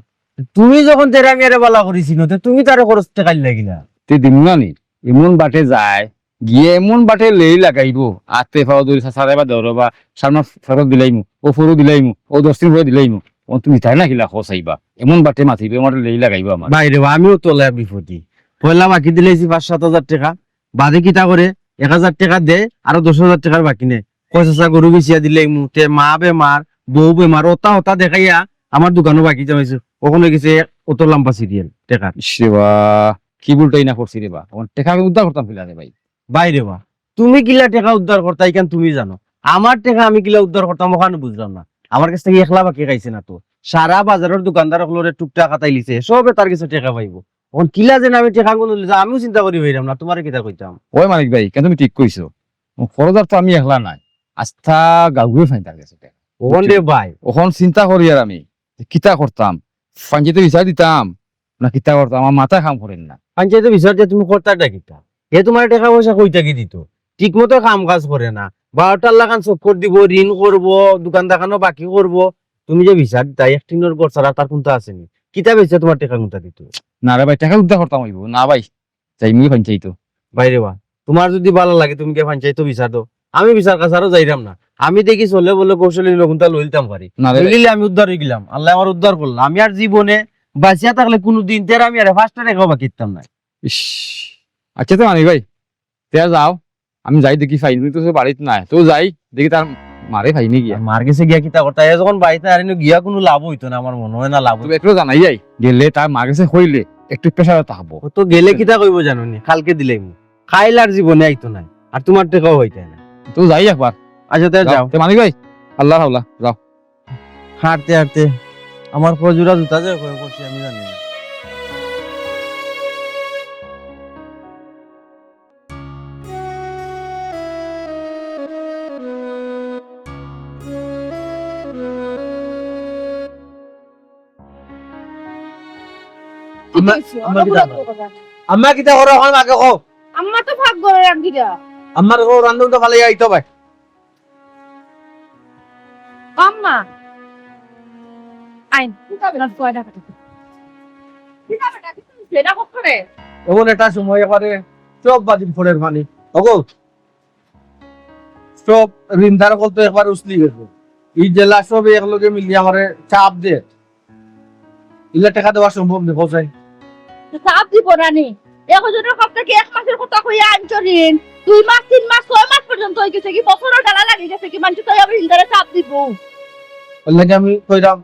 তুমি যখন তেরা মিয়ারে বালা করিছি না, তে তুমি তারে খরচ টেকাইল লাগিলা। তে দিমু না নি? এমন বাটে যায়, গিয়া এমন বাটে লেই লাগাইবো, আতে পাও ধরি সারে বা ধরো বা সামনে ফেরত দিলাইমু, ও ফরু দিলাইমু, ও দশ দিন পরে দিলাইমু। ও তুমি তাই না কিলা খোঁজ আইবা? এমন বাটে মাতিবে, আমার লেই লাগাইবো আমার। বাইরে বা, আমিও তো লে বিপদি। পয়লা বাকি দিলাইছি পাঁচ সাত হাজার টেকা, বাদে কিতা করে এক হাজার টেকা দে, আরো দশ হাজার টেকার বাকি নে। কয় চাচা গরু বেচিয়া দিলাইমু, তে মা বেমার, বউ বেমার, ওতা ওতা দেখাইয়া আমার দোকানো বাকি জমাইছে। অখন অই গেছে অত লম্বা সিরিয়াল টেকার। ইস রে বা, কি ভুলটাই না করছি রে বা। অখন টেকা আমি উদ্ধার করতাম কিলা রে ভাই। বাইরে বা, তুমি কিলা টেকা উদ্ধার করতা, ইখান তুমি জানো। আমার টেকা আমি কিলা উদ্ধার করতাম, অখান বুঝলাম না। আমার গেছ থাকি একলা বাকি খাইছে না তো। সারা বাজারর দোকানদার অকলরে টুকটাক খাতাইলিছে, সবে তার গেছে টেকা পাইবো। অখন কিলা যেন আমি টেকা গুন লইছি, আমিও চিন্তা করি পাইরাম না, তুমারে কিতা কইতাম। ওই মানিক ভাই, ইখান তুমি ঠিক কইছো। খরচদার তো আমি একলা নায়, আস্তা গাঁওয়ে ফাইন তার গেছে টেকা। অখন রে ভাই। অখন চিন্তা করি আর আমি, যে কিতা করতাম, পঞ্চায়েতে বিচার দিতাম, না কিতা করতাম, আমার মাথায় কাম করের না। পঞ্চায়েতে বিচার দিয়া তুমি করতাটা কিতা? হে তুমার টেকা পয়সা কই থাকি দিত? ঠিক মতো কাম কাজ করে না, বারোটার লাখান চক্কর দিব, ঋণ করব, দোকান দেখানো বাকি করব। তুমি যে বিচার দিতা, এক টিনর ঘর ছাড়া তার কুন্তা আছে নি? কিতা বেচিয়া তুমার টেকা কুন্তা দিত? না রে ভাই, টেকা উদ্ধার করতাম অইবো। না ভাই, যাইমু পঞ্চায়েতো। বাইরে বা, তুমার যদি ভালা লাগে তুমি গিয়া পঞ্চায়েতো বিচার দেও, আমি বিচার কাছারও যাইরাম না। আমি দেখি চলে বলে কৌশলী লোকটা লইলতাম পারি। না রে ভাই। লইলিলে আমি উদ্ধার অই গেলাম, আল্লায় আমার উদ্ধার করলা। আমি আর জীবনে বাঁচিয়া থাকলে কুনুদিন তেরা মিয়ারে পাঁচটা টেকাও বাকি দিতাম না। ইস, আচ্ছা তে মানিক ভাই, তে যাও, আমি যাই দেখি পাই, তুমি তো বাড়িত নাই, তো যাই দেখি তার মারে পাইনি গিয়া। আর মার গেছে গিয়া কিতা করতা? এ যখন বাড়িত নাই, আর ইনো গিয়া কুনু লাভ অইতো না, আমার মনো অয় না লাভ অইতো। তুমি একটু জানাই যাই, গেলে তার মার গেছে কইলে একটু প্রেশারে থাকবো। ও তো গেলে কিতা কইবো জানো নি? কালকে দিলাইমু, কাইল আর জীবনে আইতো নায়, আর তুমার টেকাও অইতো নায়। তো যাই একবার। আচ্ছা, তে যাও। তে মানিক ভাই, আল্লাহর হাওলা, যাও। হাঁটতে হাঁটতে আমার কয় জোড়া জুতা যে কই পড়ছে আমি জানি না। আম্মা, আম্মা কিতা করো? আম্মা কিতা করো? অখন আগে কও। আম্মা তো ভাগ করে রাখি দা। আম্মার কও রান্ধন তো ফালাই আইতো ভাই। আম্মা। আইন। কিতা বেটা? কিতা বেটা? কিতা বেটা? কিতা বেটা? এমন একটা সময় একবারে সব বাজিল ফড়ের পানি। ওগো, সব ঋণদার অকল তো একবার উছলি গেছে। ই জেলা সবে একলগে মিলি আমারে চাপ দে, ইলা টেকা দেওয়া সম্ভব নি, কও চাই। চাপ দিব না নি? একজনর কাছ থাকি এক মাসর কথা কইয়া আনছো ঋণ, দুই মাস, তিন মাস, ছয় মাস পর্যন্ত অই গেছে গি, বছরর জ্বালা লাগি গেছে গি, মানষে তো আবার ঋণদারে চাপ দিব। এরলাগি আমি কইরাম,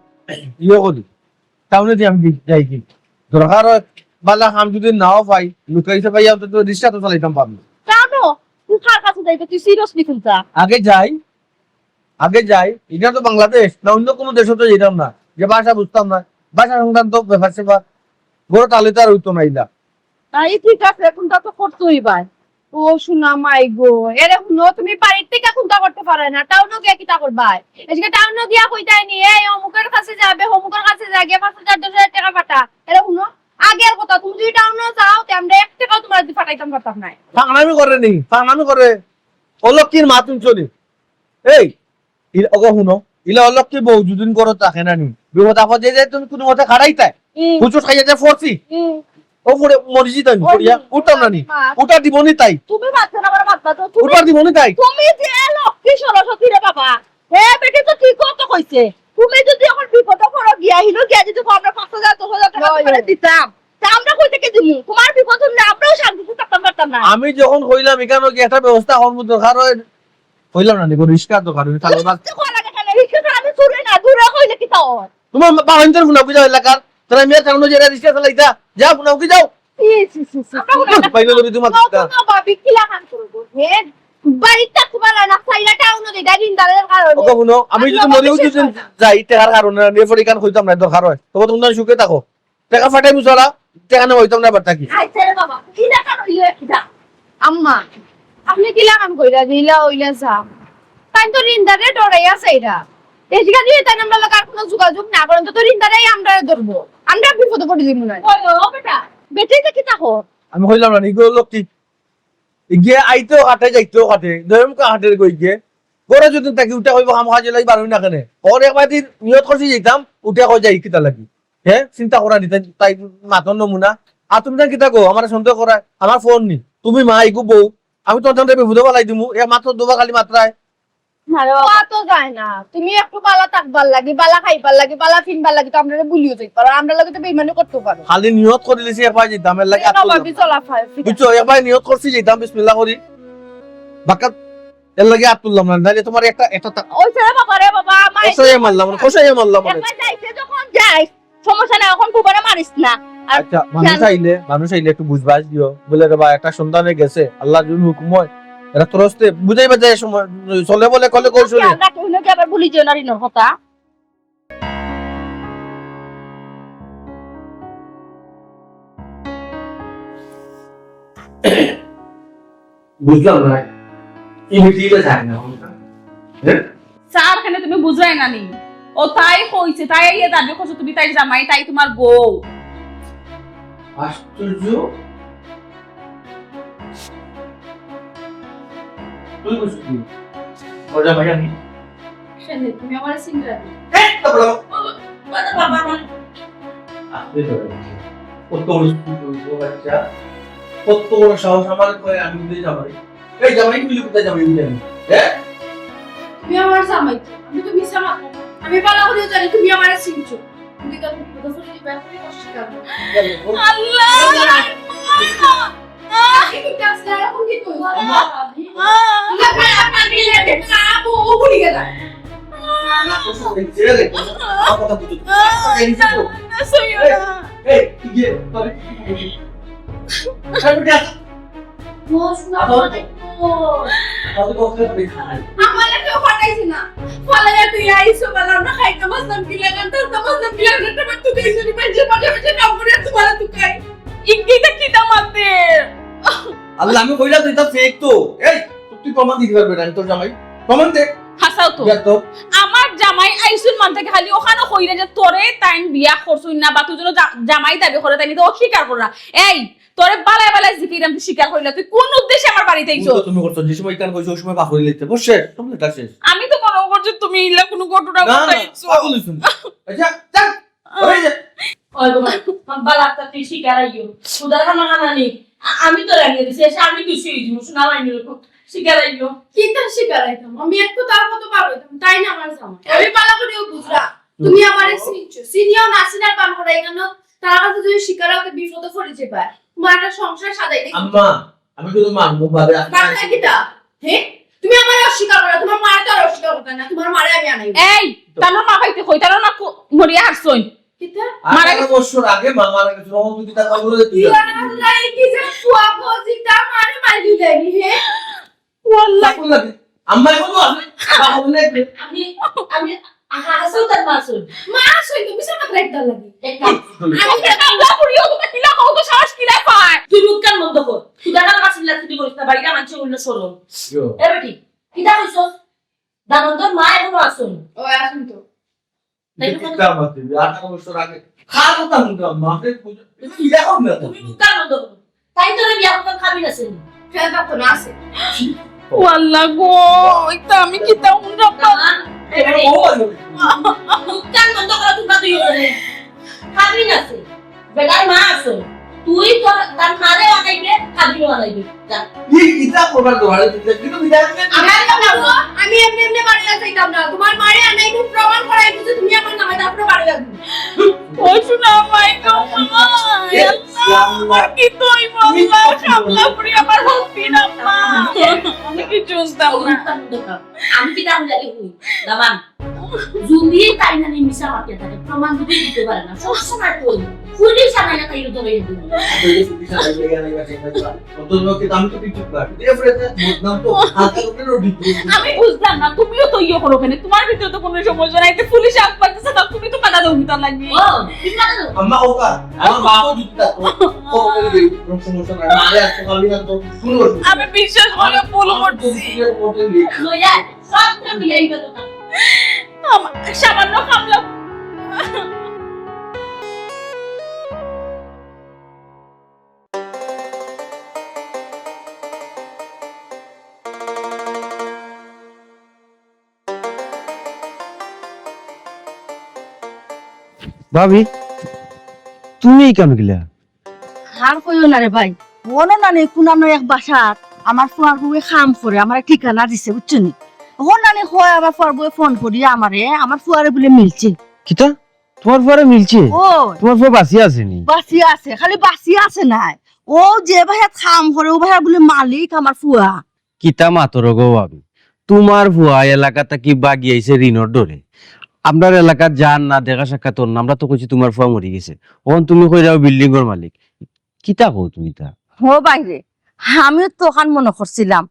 ইয়ে করি, টাউনেদি আমি দি-, যাইগি। দরকার অয়, বালা কাম যুদি নাও পাই, লুকাইতে পাই, অন্তত রিক্সা তো চালাইতাম পারমু। টাউনো? তুই কার কাছে যাইবে? তুই serious নি কুনটা? আগে যাই, আগে যাই। ইটা তো বাংলাদেশ না, অইন্য কুনু দেশো তো যাইতাম না, যে ভাষা বুঝতাম না, ভাষা সংক্রান্ত ব্যাপার স্যাপার। ঘরো তাইলে তো আর অইতো না ইলা। তাই ঠিক আছে, কুনটা তো করতে অইবায়। ও সোনা মাই গো, এরে হুনো, তুমি বাড়ির থাকি কুনটা করতে পারো না, টাউনো গিয়া কিতা করবায়? এদিকে টাউনো গিয়া কইতায় নি, "এই অমুকর কাছে যাবে, অমুকর কাছে যা, গিয়া পাঁচ হাজার, দশ হাজার টেকা পাঠা।" এরে হুনো, আগের কথা, তুমি যুদি টাউনো যাও, তে আমরা এক টেকাও তুমারে দি পাঠাইতাম পারতাম নায়। ফাংনামি করে নি, ফাংনামি করে। অলক্ষীর মাত হুনছো নি? এই, ইলা, ওগো হুনো, ইলা অলক্ষী বউ দুদিন ঘরো থাকে না নি? বিপদ আপদে যে তুমি কুনু মতে খাড়াইতায়। হুম। হুচুট খাইয়া যে ফড়ছি। হুম। ও ফড়ে মরি যিতাম নি, ওই ফড়িয়া। উঠতাম না নি? মা। উঠা দিবো নি তাই? তুমি মাতছো না, আমার মাত মাতো। তুমি উঠা দিবো নি তাই? তুমি যে লক্ষ্মী সরস্বতী রে বাবা। হে বেটি তো ঠিক কথা কইছে। তুমি যুদি অখন বিপদো পড়ো গিয়া, হিনো গিয়া যুদি কও আমরা পাঁচ হাজার, দশ হাজার টেকা তুমারে দিতাম, তা আমরা কই থাকি দিমু? তুমার বিপদ অইলে আমরাও শান্তিতে থাকতাম পারতাম না। আমি যখন কইলাম ইখানো গিয়া একটা ব্যবস্থা করমু, দরকার অয়, কইলাম না নি, রিক্সা দরকার অয়, তাইলে বাদ। রিক্সা কওয়া লাগে কেনে? রিক্সা তো আমি চুরি না, দূরে কইলে কিতা অয়? তুমার বাহিনীর গুণা বুঝা এলাকার, তারা মেয়ের কারণে যে রিক্সা চালাইতা, যা গুণা কি যাও। ছি, ছি, ছি, ছি, ছি। আমরা গুণা না। বাইরে লবি তুমার ও, দিকটা। তুমার ভাবি কিলা কাম করবো? হে, বাড়িত থাকতে পারে না, সাইরা টাউনো দিদা দিন দালের কারণে। ওগো হুনো, আমি আমরা যুদি মরিও অফিসে যুদি যাই। যাই, টেকার কারণে, নিয়ে পরে ইখান কইতাম না, দরকার অয়। তবে তুমরা সুখে থাকো। টেকা পাঠাইমু ছাড়া, টেকা নেওয়া অইতাম না এবার থাকি। আচ্ছা রে বাবা, কিলা কাম অইলো একটা? আম্মা, আপনে কিলা কাম কইরা যে ইলা অইলা যা? তাইন তো ঋণদারে ডরাইয়া চাইরা। এদিকে যদি তাইন আমরার লগে আর কুনু যোগাযোগ না করইন, তো ঋণদারেই আমরারে ধরবো। আমরা বিপদো পড়ি যিমু না। ওই, ওই, ও বেটা, বেটি তো কিতা কর? আমি কইলাম না, ইগু লক্ষ্মী। ইগিয়ে আইতেও খাটে, যাইতেও খাটে, দয়মকা খাটের গো ইগিয়ে। ঘরো যুদি থাকি উঠা কইবো, "কাম কাজ লাগি বারই না কেনে?" ওর একবার দিন নিয়ত করছি যাইতাম, উঠা কই যাই কিতা লাগি? হে, চিন্তা করা নি, তাই, তাই মাতর নমুনা। আর তুমি জান কিতা কও, আমারে সন্দেহ করায়, আমার ফোন নি। তুমি মা, ইগু বউ, আমি তো জানতে বিপদো ফালাই দিমু, এক মাত্র দুবা খালি মাত্রায়। না রে বাবা, তো যায় না। তুমি একটু বালা থাকবার লাগি, বালা খাইবার লাগি, বালা ফিনবার লাগি তো আমরারে ভুলিও যাইতে পারো, আমরার লগে তো বেইমানি করতে পারো। খালি নিয়ত করিলিছি একবার যাইতাম, এর লাগি এ আত্ম বাবা, দিলাম। বিচলা ফাল, ঠিক আছে। বুঝছো, একবার নিয়ত করছি যাইতাম, বিসমিল্লাহ করি। বাক্কা এর লাগি আর তুললাম না, নাইলে তুমার একটা, একটা তা- ওই ছেলে বাবা রে বাবা, মাই কষাইয়া মারলাম, কষাইয়া মারলাম অনেক। একবার যাইতে যখন যাই, সমস্যা নাই, অখন বুবারে মারিস না। আর আচ্ছা, মানুষ জান- আইলে, মানুষ আইলে একটু বুঝবাইজ দিও। বলে, "রে বা, একটা সন্ধানে গেছে, আল্লাহর যদি হুকুম অয়, এরা তোর হস্তে বুঝাইবা যায় সময়, চলে বলে কলে কৌশলে।" আমরা কেউ নাকি আবার ভুলি যেও না ঋণর কথা। বুঝলাম না, এই মিটিংটা যায় না, হ্যাঁ? স্যার, কেনে তুমি বুঝরায় না নি? ও তাই কইছে, তাই ইয়ে দাবি করছে, তুমি তাই জামাই, তাই তুমার বউ। আশ্চর্য। তুই বুঝলি? ওর জামাই আমি। সেদিন তুমি আমারে চিনলে না। এই, তারপরে বাবা। বাবা, বাবা, বাবা। আপনি ধরে। কত বড় স্কুল করবো বাচ্চা? কত বড় সাহস আমার কয় আমি নিজে জামাই? এই জামাই, তুই কোথায় যাবি? আমি জানি। হ্যাঁ? তুমি আমার জামাই তো। আমি তো মিছা মাতলাম না। আমি ভালা করিও জানি তুমি আমারে চিনছো। তুমি তো বিপদে পড়ে দিবা, তুমি অস্বীকার করো। আল্লাহ! আল্লাহ! আল্লাহ! আম্মা। আল্লাহ! আল্লাহ! আল্লাহ! আল্লাহ! আল্লাহ! ছেড়ে দে। আমার কথা বুঝো। এই, এই, এই, কি গিয়ে, তোরে কি বলি? এই, বেটা। বস না, আবার বস। আবার বস, বেটা। আমারে কেউ পাঠাইছে না। ফালাইয়া তুই আইছো, বলে আমরা খাইতে বসলাম কি লাগান, তার তো বসলাম কি লাগান, একটা বার তুই এই জন্য বেঞ্চের পাশে বসে কাম করে তোমার তুই খাই। ইঙ্গিতে কিতা মাতে? আল্লাহ, আমি কইলাম তো, ইটা fake তো। এই, তুই প্রমাণ দিতে পারবে না, আমি তোর জামাই। প্রমাণ দে। হাছাউ তো। দেখ তো। আমার জামাই আইছইন মান থাকি খালি অখানো কইরা যে তোরে তাইন বিয়া করছইন না বা তুই যেন জা-, জামাই দাবি করে, তাইন ইতা অস্বীকার কররা। এই, তোরে বালায় বালায় জিকাইরাম, তুই স্বীকার করলি না। তুই কোন উদ্দেশ্যে আমার বাড়িত আইছস? তুমি তো, তুমি করছো, যে সময় ইখান কইছো, ওই সময় বাফরে লইতে। বস শেষ, সব লেখা শেষ। আমি তো মনো করছি তুমি ইলা কোনো ঘটনা না, না, ঘটাইছো। পাগল হইছো নি? এই যা, যা, ওই যা। ওই গো ভাই, বালা একটা তুই শিকার আইও। সুদার খানা খানা নি। আ-, আমি তো রান্না দিছি, এসে আমি দুষি হয়ে দিব, শোনা হয়নি এরকম। শিকার আইও। কিতা শিকার আইতাম? আমি এক তো তার মতো পারতাম, তাই না আমার জামাই? আমি বালা করেও বুঝলাম। তুমি আমারে চিনছো, চিনিও না চিনার বান করাই কেন? তার কাছে যদি শিকার হতে বিপদে পড়ে যে পায়, তোমার একটা সংসার সাজাই দেখি। আম্মা, আমি কিন্তু মানবো ভাবে, আপনি মানবে কিতা? হে? তুমি আমারে অস্বীকার করো, তোমার মারে তো আর অস্বীকার করতে না, তোমার মারে আমি আনাই। এই, তার মা পাইতে কই, তার না কো-, মরিয়া হারছইন। কিতা? মারা আঠারো বছর আগে মা মারা গেছে, তখন তুই কিতা খবর হলে তুই ইয়া জানিস? আল্লাহ, এই কি যে ফুয়া গো, জিতা মারে মারি দিলেনি, হে? ওয়াল্লাহ। তখন লাগে, আম্মা এখন তো আছে, বাবা বলে একটু। আমি, আমি, আহা, হাসাও তার মা শুন। মা শুন, তুমি সব মাত্র একটা লাগে। এক কাম। আমি তো কামলা পুড়িও, তোমার কিলা কও তো সাহস কিলা পায়? তুই মুখ কান বন্ধ কর। তুই দাদা আমার চিল্লা চিল্লি করিস না, বাইরে মানছে অন্য সরো। ইয়ো। এ বেটি, কিতা কইছস? দামন্দর মা এখনো আসুন। ও, আসুন তো। তাই তো কিতা মাতি, আঠারো বছর আগে। খার কথা হুনতাম, মাকে বুঝা-, এটা বিয়া হোক না তো। তুমি মুখ কান বন্ধ করো। তাই তোরে বিয়া করতে খাবি না সেদিন। ফেরত তো না আছে। ও আল্লাহ গো, ইতা আমি কিতা হুনরাম? দামান, এবারে ও ভালো। মুখ কান বন্ধ করো তোমরা দুইজনে। খাবি না সে। বেটার মা আছে। তুই তোর, তার মারে বানাইবে, খাবিও বানাইবে। যা। এই কিতা করবার দোয়ারে দিতে, কিন্তু বিদায় দিলে আমার কথা বলো, আমি এমনি এমনি বাড়ি আর যাইতাম না। তোমার মারে আনাই তুমি প্রমাণ করাই দিছো, তুমি আমার নামে তারপরে বাড়ি যাবো। ও শোনা, মাই গো, মা। এ, আল্লাহ, আমার কি তুই বললা, সামলা পুরি আমার হস্তি না, মা। আমি কি শুনতাম না। আমি কি তাহলে আগে হই? দামান। যদি তাই না নিয়ে মিশা মাতিয়ে থাকে, প্রমাণ যদি দিতে পারে না, সবসময় কই? পুলিশ আনাইয়া তাই ধরে দিবে। অন্তত আমি তো কিছু করি। এ ফ্রেন্ড, বদনাম তো হালকা করে রোডি। আমি বুঝলাম না, তুমিও তো ইয়ে করো কেন? তোমার ভিতরে তো কোনো সমস্যা নাই, তো পুলিশ আগ পাচ্ছে না, তুমি তো কাটা দাও ভিতর লাগবে। ও, তুমি কাটা দাও। আম্মা, ওকা, আমার বাবাও দিতে থাকো। ও, ও, ও, কোনো সমস্যা নাই। আরে, আজকে আমি না তো শুরু করছি। আমি বিশ্বাস করে ভুল আমার করছি। তো লইয়া, সব তো মিলাই গেল। আমার সামান্য কামলা। ভাবি, তুমি এই কাম কিলা? আর কইও না রে ভাই, মনো না নি কোন এক বাসাত আমার ফুয়ার বউয়ে কাম করে, আমারে ঠিকানা দিছে, বুঝছো নি? অখন নানি কয় আমার ফুয়ার বউয়ে ফোন করিয়া আমারে, আমার ফুয়ারে বুলে মিলছে। কিতা? তোমার ফুয়ারে মিলছে? ও। তোমার ফুয়া বাঁচিয়া আছে নি? বাঁচিয়া আছে, খালি বাঁচিয়া আছে নায়। ও যে বাসাত কাম করে, ও বাসার বুলে মালিক আমার ফুয়া। কিতা মাতর গো ভাবি? তোমার ফুয়া এলাকা থাকি বাগি আইছে ঋণর ডরে। আমরার এলাকাত যার না দেখা সাক্ষাৎ অর না, আমরা তো কইছি তোমার ফুয়া মরি গেছে। অখন তুমি কইরায় বিল্ডিংর মালিক। কিতা কও তুমি তা? ও ভাইরে, আমিও তো অখান মনো করছিলাম।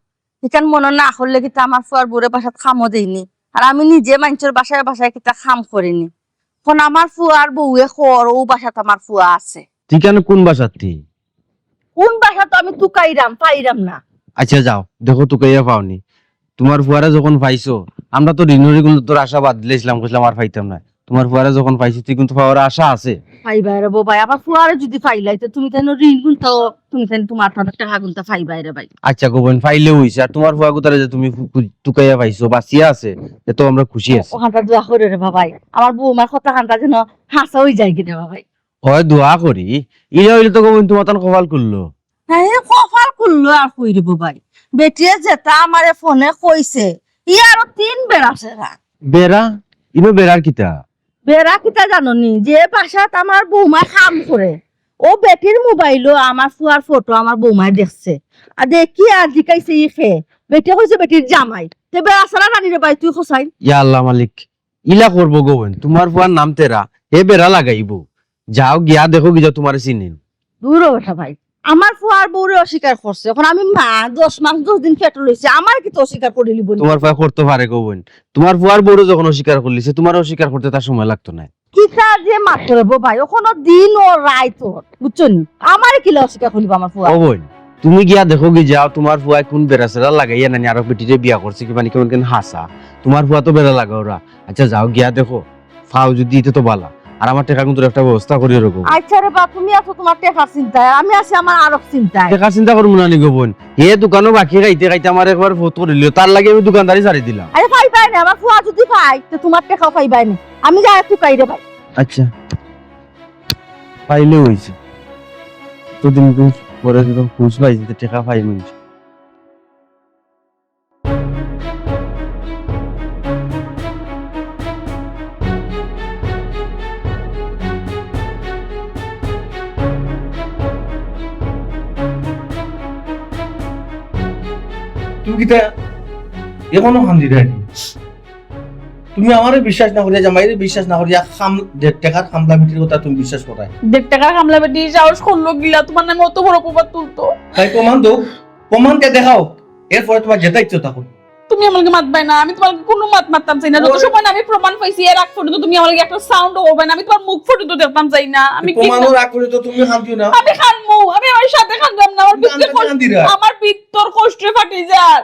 ইখান মনো না করলে কিতা আমার ফুয়ার বউরে বাসাত কামো দেইনি। আর আমি নিজে মাইনষর বাসায় বাসায় কিতা কাম করিনি। অখন আমার ফুয়ার বউয়ে কর, অউ বাসাত আমার ফুয়া আছে। ঠিকানা কোন বাসাত তি? কোন বাসাত তো আমি তুকাইরাম, পাইরাম না। আচ্ছা যাও, দেখো তুকাইয়া পাওনি। তোমার ফুয়ারে যখন পাইছো, আমরা তো ঋণর ইগুন তোর আশা বাদ দিলাইছিলাম, কইছিলাম আর পাইতাম না। তোমার ফুয়ারে যখন পাইছো, তি কিন্তু পাওয়ার আশা আছে। পাইবায় রে বউ ভাই, আমার ফুয়ারে যদি পাইলাই, তে তুমি তাইন ঋণ গুনতাও, তুমি তাইন তোমার তার টেকা গুনতা পাইবায় রে ভাই। আচ্ছা গো বইন, পাইলেউ অইছে। আর তোমার ফুয়া গুতারে যে তুমি ফু-, ফু-, তুকাইয়া পাইছো, বাঁচিয়া আছে, এতো আমরা খুশি আছি। অখানটা দোয়া করো রে বাবাই, আমার বউমার কথা খানটা যেন হাছা অইযায় গি রে বাবাই। অয় দোয়া করি, ইলা অইলে তো গো বইন তোমার তান কপাল খুললো। হ্যাঁ, কপাল খুললো আর কই রে বাবাই। বেটিয়ে যেতা আমারে ফোনে কইছে, ই আরো তিন বেড়া সেরা। বেড়া? ইনো বেড়ার কিতা? বেড়া কিতা জানো নি? যে বাসাত আমার বউমায় কাম করে, অউ বেটির মোবাইলো আমার ফুয়ার ফটো আমার বউমায় দেখছে। আর দেখিয়া জিকাইছে ই কে? বেটিয়ে কইছে বেটির জামাই। তে বেড়া সেরা নানি রে ভাই, তুই কছাইন। ইয়া আল্লাহ মালিক, ইলা করবো গো বইন, তোমার ফুয়ার নাম তেরা, হে বেড়া লাগাইবো। যাও গিয়া দেখো গি যাও তোমারে চিনিন। দূর ও বেটা ভাই, আমার ফুয়ার বউরে অস্বীকার করছে, অখন আমি মা, দশ মাস দশ দিন পেটো লইছি, আমারে কিতা অস্বীকার করিলিবো নি? তোমার ফুয়া করতো পারে গো বইন, তোমার ফুয়ার বউরে যখন অস্বীকার করিলিছে, তোমারে অস্বীকার করতে তার সময় লাগতো নায়। কিতা যে মাতরে বো ভাই, অখনো দিন ও রাইত ও, বুঝছো নি? আমারে কিলা অস্বীকার করিলিবো আমার ফুয়া? ও বইন, তুমি গিয়া দেখো গি যাও, তোমার ফুয়ায় কুন বেড়া সেরা লাগাইয়া নানি আরক বেটিরে বিয়া করছে, কিবা নি কেমন কেন হাছা। তোমার ফুয়া তো বেড়া লাগাওরা। আচ্ছা যাও গিয়া দেখো, পাও যদি ইতে তো বালা। আর আমার টেকা কুন্তুর একটা ব্যবস্থা করিও রে গো। আচ্ছা রে বা, তুমি আছো তোমার টেকার চিন্তায়, আমি আছি আমার আরক চিন্তায়। টেকার চিন্তা করমু না নি গো বইন। হে দোকানো বাকি খাইতে খাইতে আমার একবার ফোত করিলিও, তার লাগি আমি দোকানদারি ছাড়ি দিলাম। আরে পাইবায় না, আমার ফুয়া যদি পায়, তে তোমার টেকাও পাইবায় না। আমি যাই তুকাই রে ভাই। আচ্ছা। পাইলে অইছে। দুইদিন পরে যখন হুশ পাইছি, তে টেকা পাইমু। তুমি কিতা এখনো কান্দিরায় নি? তুমি আমারে বিশ্বাস না করিয়া, জামাইরে বিশ্বাস না করিয়া, খাম-, দেড় টেকার খামলা বেটির কথা তুমি বিশ্বাস করায়? দেড় টেকার খামলা বেটি সাহস করলো কিলা তুমার নামে অত বড় অপবাদ তুলতো? তাই প্রমাণ দেও, প্রমাণ কে দেখাও, এরপরে তুমার যেতা ইচ্ছে তা করো। তুমি আমার লগে মাতবায় না, আমি তুমার লগে কুনু মাত মাততাম চাই না। যত ওই সময় না আমি প্রমাণ পাইছি, এর আগ পর্যন্ত তুমি আমার লগে একটা sound ও করবায় না, আমি তুমার মুখ পর্যন্ত দেখতাম চাই না। আমি কি প্রমাণ অওয়ার আগ পর্যন্ত তুমি কান্দিও না। আমি কান্দমু, আমি আমার সাথে কান্দতাম না, আমার ভিতরে কান্দতে কষ্ট, কান্দিরা। আমার ভিতর কষ্টে ফাটি যার।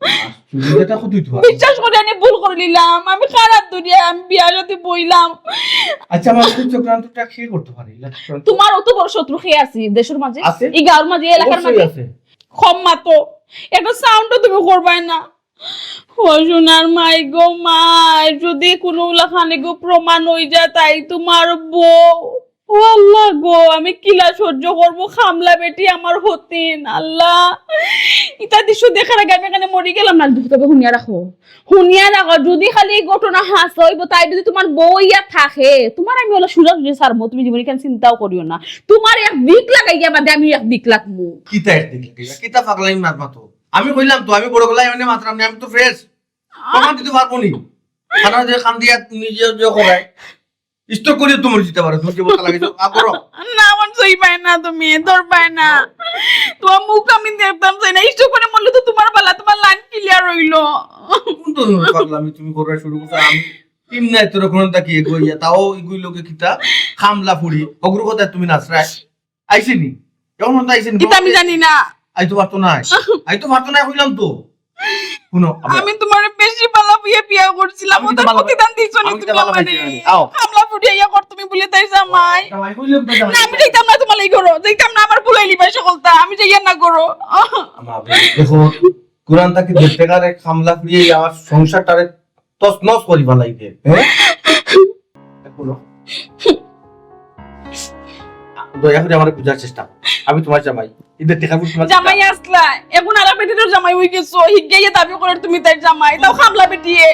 আশ্চর্য, এটা কতই তো বিশ্বাস করি আমি ভুল করিলিলাম, আমি খারাপ দুনিয়া, আমি বিয়া শাদী বইলাম। আচ্ছা, আমার এই চক্রান্তটা কে করতে পারে? এটা চক্রান্ত? তুমার অত বড় শত্রু কে আছে দেশর মাঝে? আছে। এই গাঁওর মাঝে, এই এলাকার অবশ্যই মাঝে? আছে। কম মাতো, একটা sound ও তুমি করবায় না। ও সোনার মাই গো মাই, যদি কুনু লাখানে গো প্রমাণ অই যায়, তাই তুমার বউ। ও আল্লাহ গো, আমি কিলা সহ্য করমু? খামলা বেটি আমার হতিন, আল্লাহ। ইতা দৃশ্য দেখার আগে আমি এখানে মরি গেলাম না, তবে হুনিয়া রাখো, হুনিয়া রাখো। যদি খালি এই ঘটনা হাছা অইবো, তাই যদি তুমার বউ ইয়া থাকে, তুমার আমি অলা সোজাসুজি ছাড়মু, তুমি জীবনে কেন চিন্তাও করিও না। তুমার এক দিক লাগাইয়া বাদে আমি এক দিক লাগমু। কিতা এক দিক লাগাইয়া? কিতা পাগলামি মাত মাতো? আমি কইলাম তো, আমি বড় গলায় মানে মাতরাম না, আমি তো fresh। প্রমাণ দিতে পারবো নি? কারণ যে কান্দিয়া নিজে যে করায়, stroke করিয়া তুমি মরি যাইতে পারো, তুমি যে বোকা লাগাইছো, আ, করো। না, আমার সইবায় না, তুমি ধরবায় না। তুমার মুখ আমি দেখতাম চাই না। Stroke করি মরলে তো তুমার বালা, তুমার line clear অইলো। কোন ধরনের পাগলামি তুমি করা শুরু করছো? আমি তিন নাই তোর কোন তাকি এগোইয়া, তাও এগুই লোকে কিতা খামলা ফুড়ি, অগ্রগতায় তুমি নাচরায়। আইছে নি? এমন তো আইছে নি? ইতা আমি জানি না। আই তো পারতো না। আই তো পারতো না, কইলাম তো। হুনো, আমি তুমারে বেশি বালা পাইয়া বিয়া করছিলাম, আমি তো অতার বালা প্রতিদান দিছো নি আমি তো তুমি বালা আমারে। পাইছি না। আও। খামলা ফুড়ি আইয়া কর তুমি বলে তাই জামাই। জামাই কইলে তো জামাই। না, আমি যাইতাম না তুমার এই ঘরো, যাইতাম না, আমার ভুলাইলি ভাই সকলতা, আমি যাইয়ার না ঘরো। আমার দেখো, কোরআন তাকে দেড় টেকার এক খামলা ফুড়ি আমার সংসারটারে তছনছ করি ফালাইবে, হ্যাঁ? হুনো। দয়া করি আমারে বুঝার চেষ্টা করো। আমি তুমার জামাই। ইতা টেকা পয়সা তুমার জামাই আছলা, এখন আরাম বেটির জামাই অই গেছো। হিগাইয়া দাবি করের তুমি তাইর জামাই, তাও খামলা বেটিয়ে।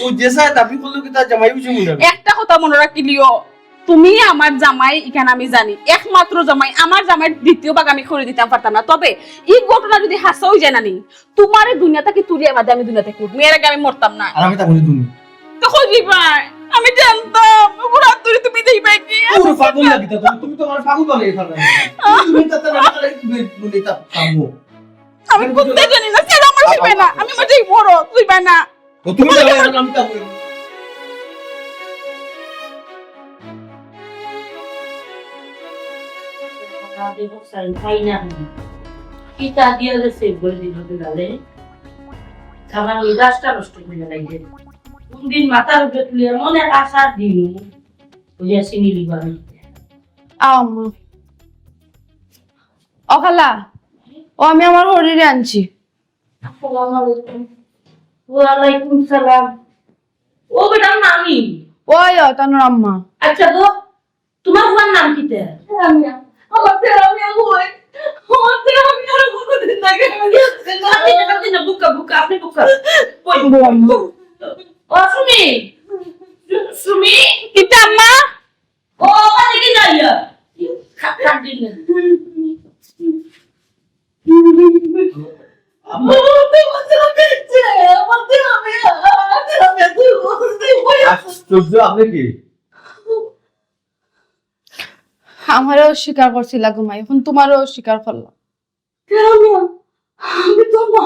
ও যে চায় দাবি করলে কি তার জামাই অইছে মনে হয়? একটা কথা মনো রাখিলিও, তুমি আমার জামাই, ইখান আমি জানি, একমাত্র জামাই, আমার জামাইর দ্বিতীয় ভাগ আমি করি দিতাম পারতাম না। তবে ই ঘটনা যদি হাছা অই যায় না নি, তুমারে দুনিয়া থাকি তুলিয়া বাদে আমি দুনিয়া থাকি উঠমু, এর আগে আমি মরতাম না। আর আমি থাকমু নি দুনিয়া। তো কই যাইবায়? আমি জানতাম, ওরা তুই তুমি যাইবায় কি? ওরে পাগল নাকি তা? তুমি, তুমি তো আমার পাগল বানাই ফেললে। তুমি, তুমি তাতে না, তাতে তুমি, তুমি তা থামো। আমি কুত্তা জানি না, স্যার আমার যাইবায় না, আমি আমার যাই মরো, যাইবায় না। তো তুমি যাবে, এখন আমি থাকবো। কিতা দিয়া গেছে বলি দিলে? আমার মেজাজটা নষ্ট করে লাগে। কোন দিন মাথার উপরে তুলে এমন এক আশা দিন, বুঝে চিনি লিবা আমি। আও আম্মা। ও খালা, ও আমি আমার হরিরে আনছি। আসসালামু আলাইকুম। ওয়ালাইকুম সালাম। ও বেটা, আমি। ওই ও, তানোর আম্মা। আচ্ছা গো, তুমার ফুয়ার নাম কিতা? তেরামিয়া। আমার তেরামিয়া কই? আমার তেরামিয়া আর কোনোদিন দেখি না। কান্দি না, কান্দি না, বুকা, বুকা, আপনি বুকা। কই? ও সুমি, সুমি। কিতা আম্মা? ও, বাবা দেখি যাইয়া। খা-, কান্দি না। আম্মা। আশ্চর্য, আপনি কি? আমারে অস্বীকার করছিলা গো মাই, এখন তুমারেও অস্বীকার করলাম। কেন? আমি তো মা,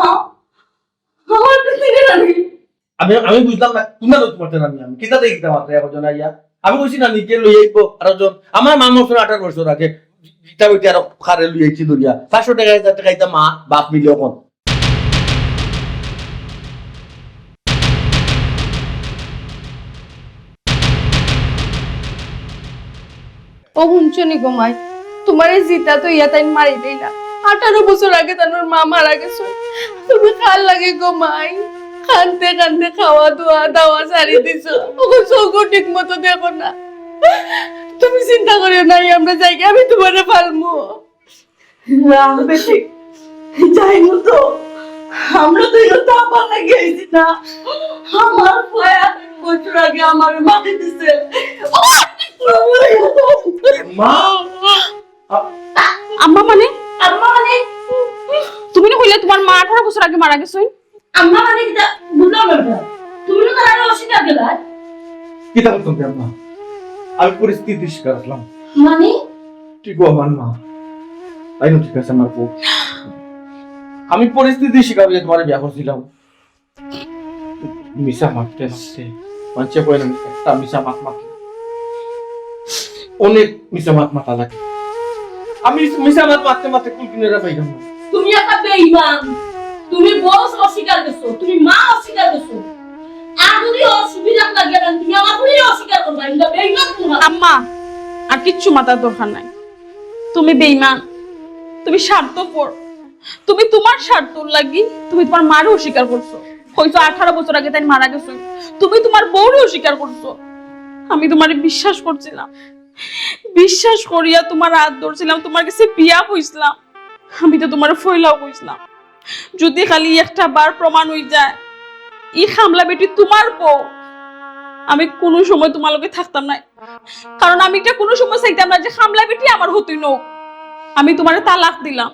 আমার তো ছেলে নানি। আমি, আমি বুঝলাম না, কোনটা লইতে পারতে না আমি, আমি কিতা দেখি কিতা মাত্র একজন আইয়া। আমি কইছি না, নিজে লই আইবো আরো জন। আমার মা মরছে আঠারো বছর আগে, ইটা বেটি আরো খারে লই আইছি ধরিয়া। পাঁচশো টাকা, হাজার টাকা ইটা মা বাপ মিলে এখন। ও হুনছো নি গো মাই, তুমারে জিতা তো ইয়া তাইন মারি দিলা। আঠারো বছর আগে তানোর মা মারা গেছে। তুমি কার লাগি গো মাই, কানতে কানতে খাওয়া দাওয়া দাওয়া ছাড়ি দিছো। ওগো চোখও ঠিক মতো দেখো না। তুমি চিন্তা করিও না, আমরা যাইগি, আমি তুমারে পালমু। না বেটি, যাইমু তো। আমরা তো ইনো থাকবার লাগি আইছি না। আমার পুয়ায় আঠারো বছর আগে আমারে মারি দিছে। মা! আ- আম্মা মানে? আম্মা মানে? তুমি না কইলে তুমার মা আঠারো বছর আগে মারা গেছইন? আম্মা মানে কিতা? বুঝলাম না বেটা। তুমি না তারে অস্বীকার করলায়। কিতা করতাম রে আম্মা? আমি পরিস্থিতির শিকার অইলাম। মানে? ঠিক আমার মা। তাই না, ঠিক আছে আমার বউ। আমি পরিস্থিতির শিকার অইয়া তুমারে বিয়া করছিলাম। মিছা মাততে মাততে, মানষে কয় না, একটা মিছা মাত মাতলে অনেক মিছা মাত মাতা লাগে। আমি মিছা মাত মাততে মাততে কুল কিনারা পাইলাম না। তুমি একটা বেঈমান। তুমি বউ অস্বীকার করছো, তুমি মা অস্বীকার করছো। আর যদি অসুবিধা লাগে না, তুমি আমার বউরে অস্বীকার করবা, এটা বেঈমান তুমি। আম্মা, আর কিচ্ছু মাতার দরকার নাই। তুমি বেঈমান, তুমি স্বার্থপর। তুমি তুমার স্বার্থর লাগি তুমি তুমার মারে অস্বীকার করছো। কইছো আঠারো বছর আগে তাইন মারা গেছইন, তুমি তুমার বউরে অস্বীকার করছো। আমি তুমারে বিশ্বাস করছিলাম, বিশ্বাস করিয়া তুমার আত ধরছিলাম, তুমার গেছে বিয়া বইছলাম। আমি তো তুমারে ফইলাও কইছলাম, যদি খালি একটা বার প্রমাণ অই যায় ই খামলা বেটি তুমার বউ, আমি কুনু সময় তুমার লগে থাকতাম নায়। কারণ আমি ইটা কুনু সময় চাইতাম না যে খামলা বেটি আমার হতই নউক। আমি তুমারে তালাক দিলাম,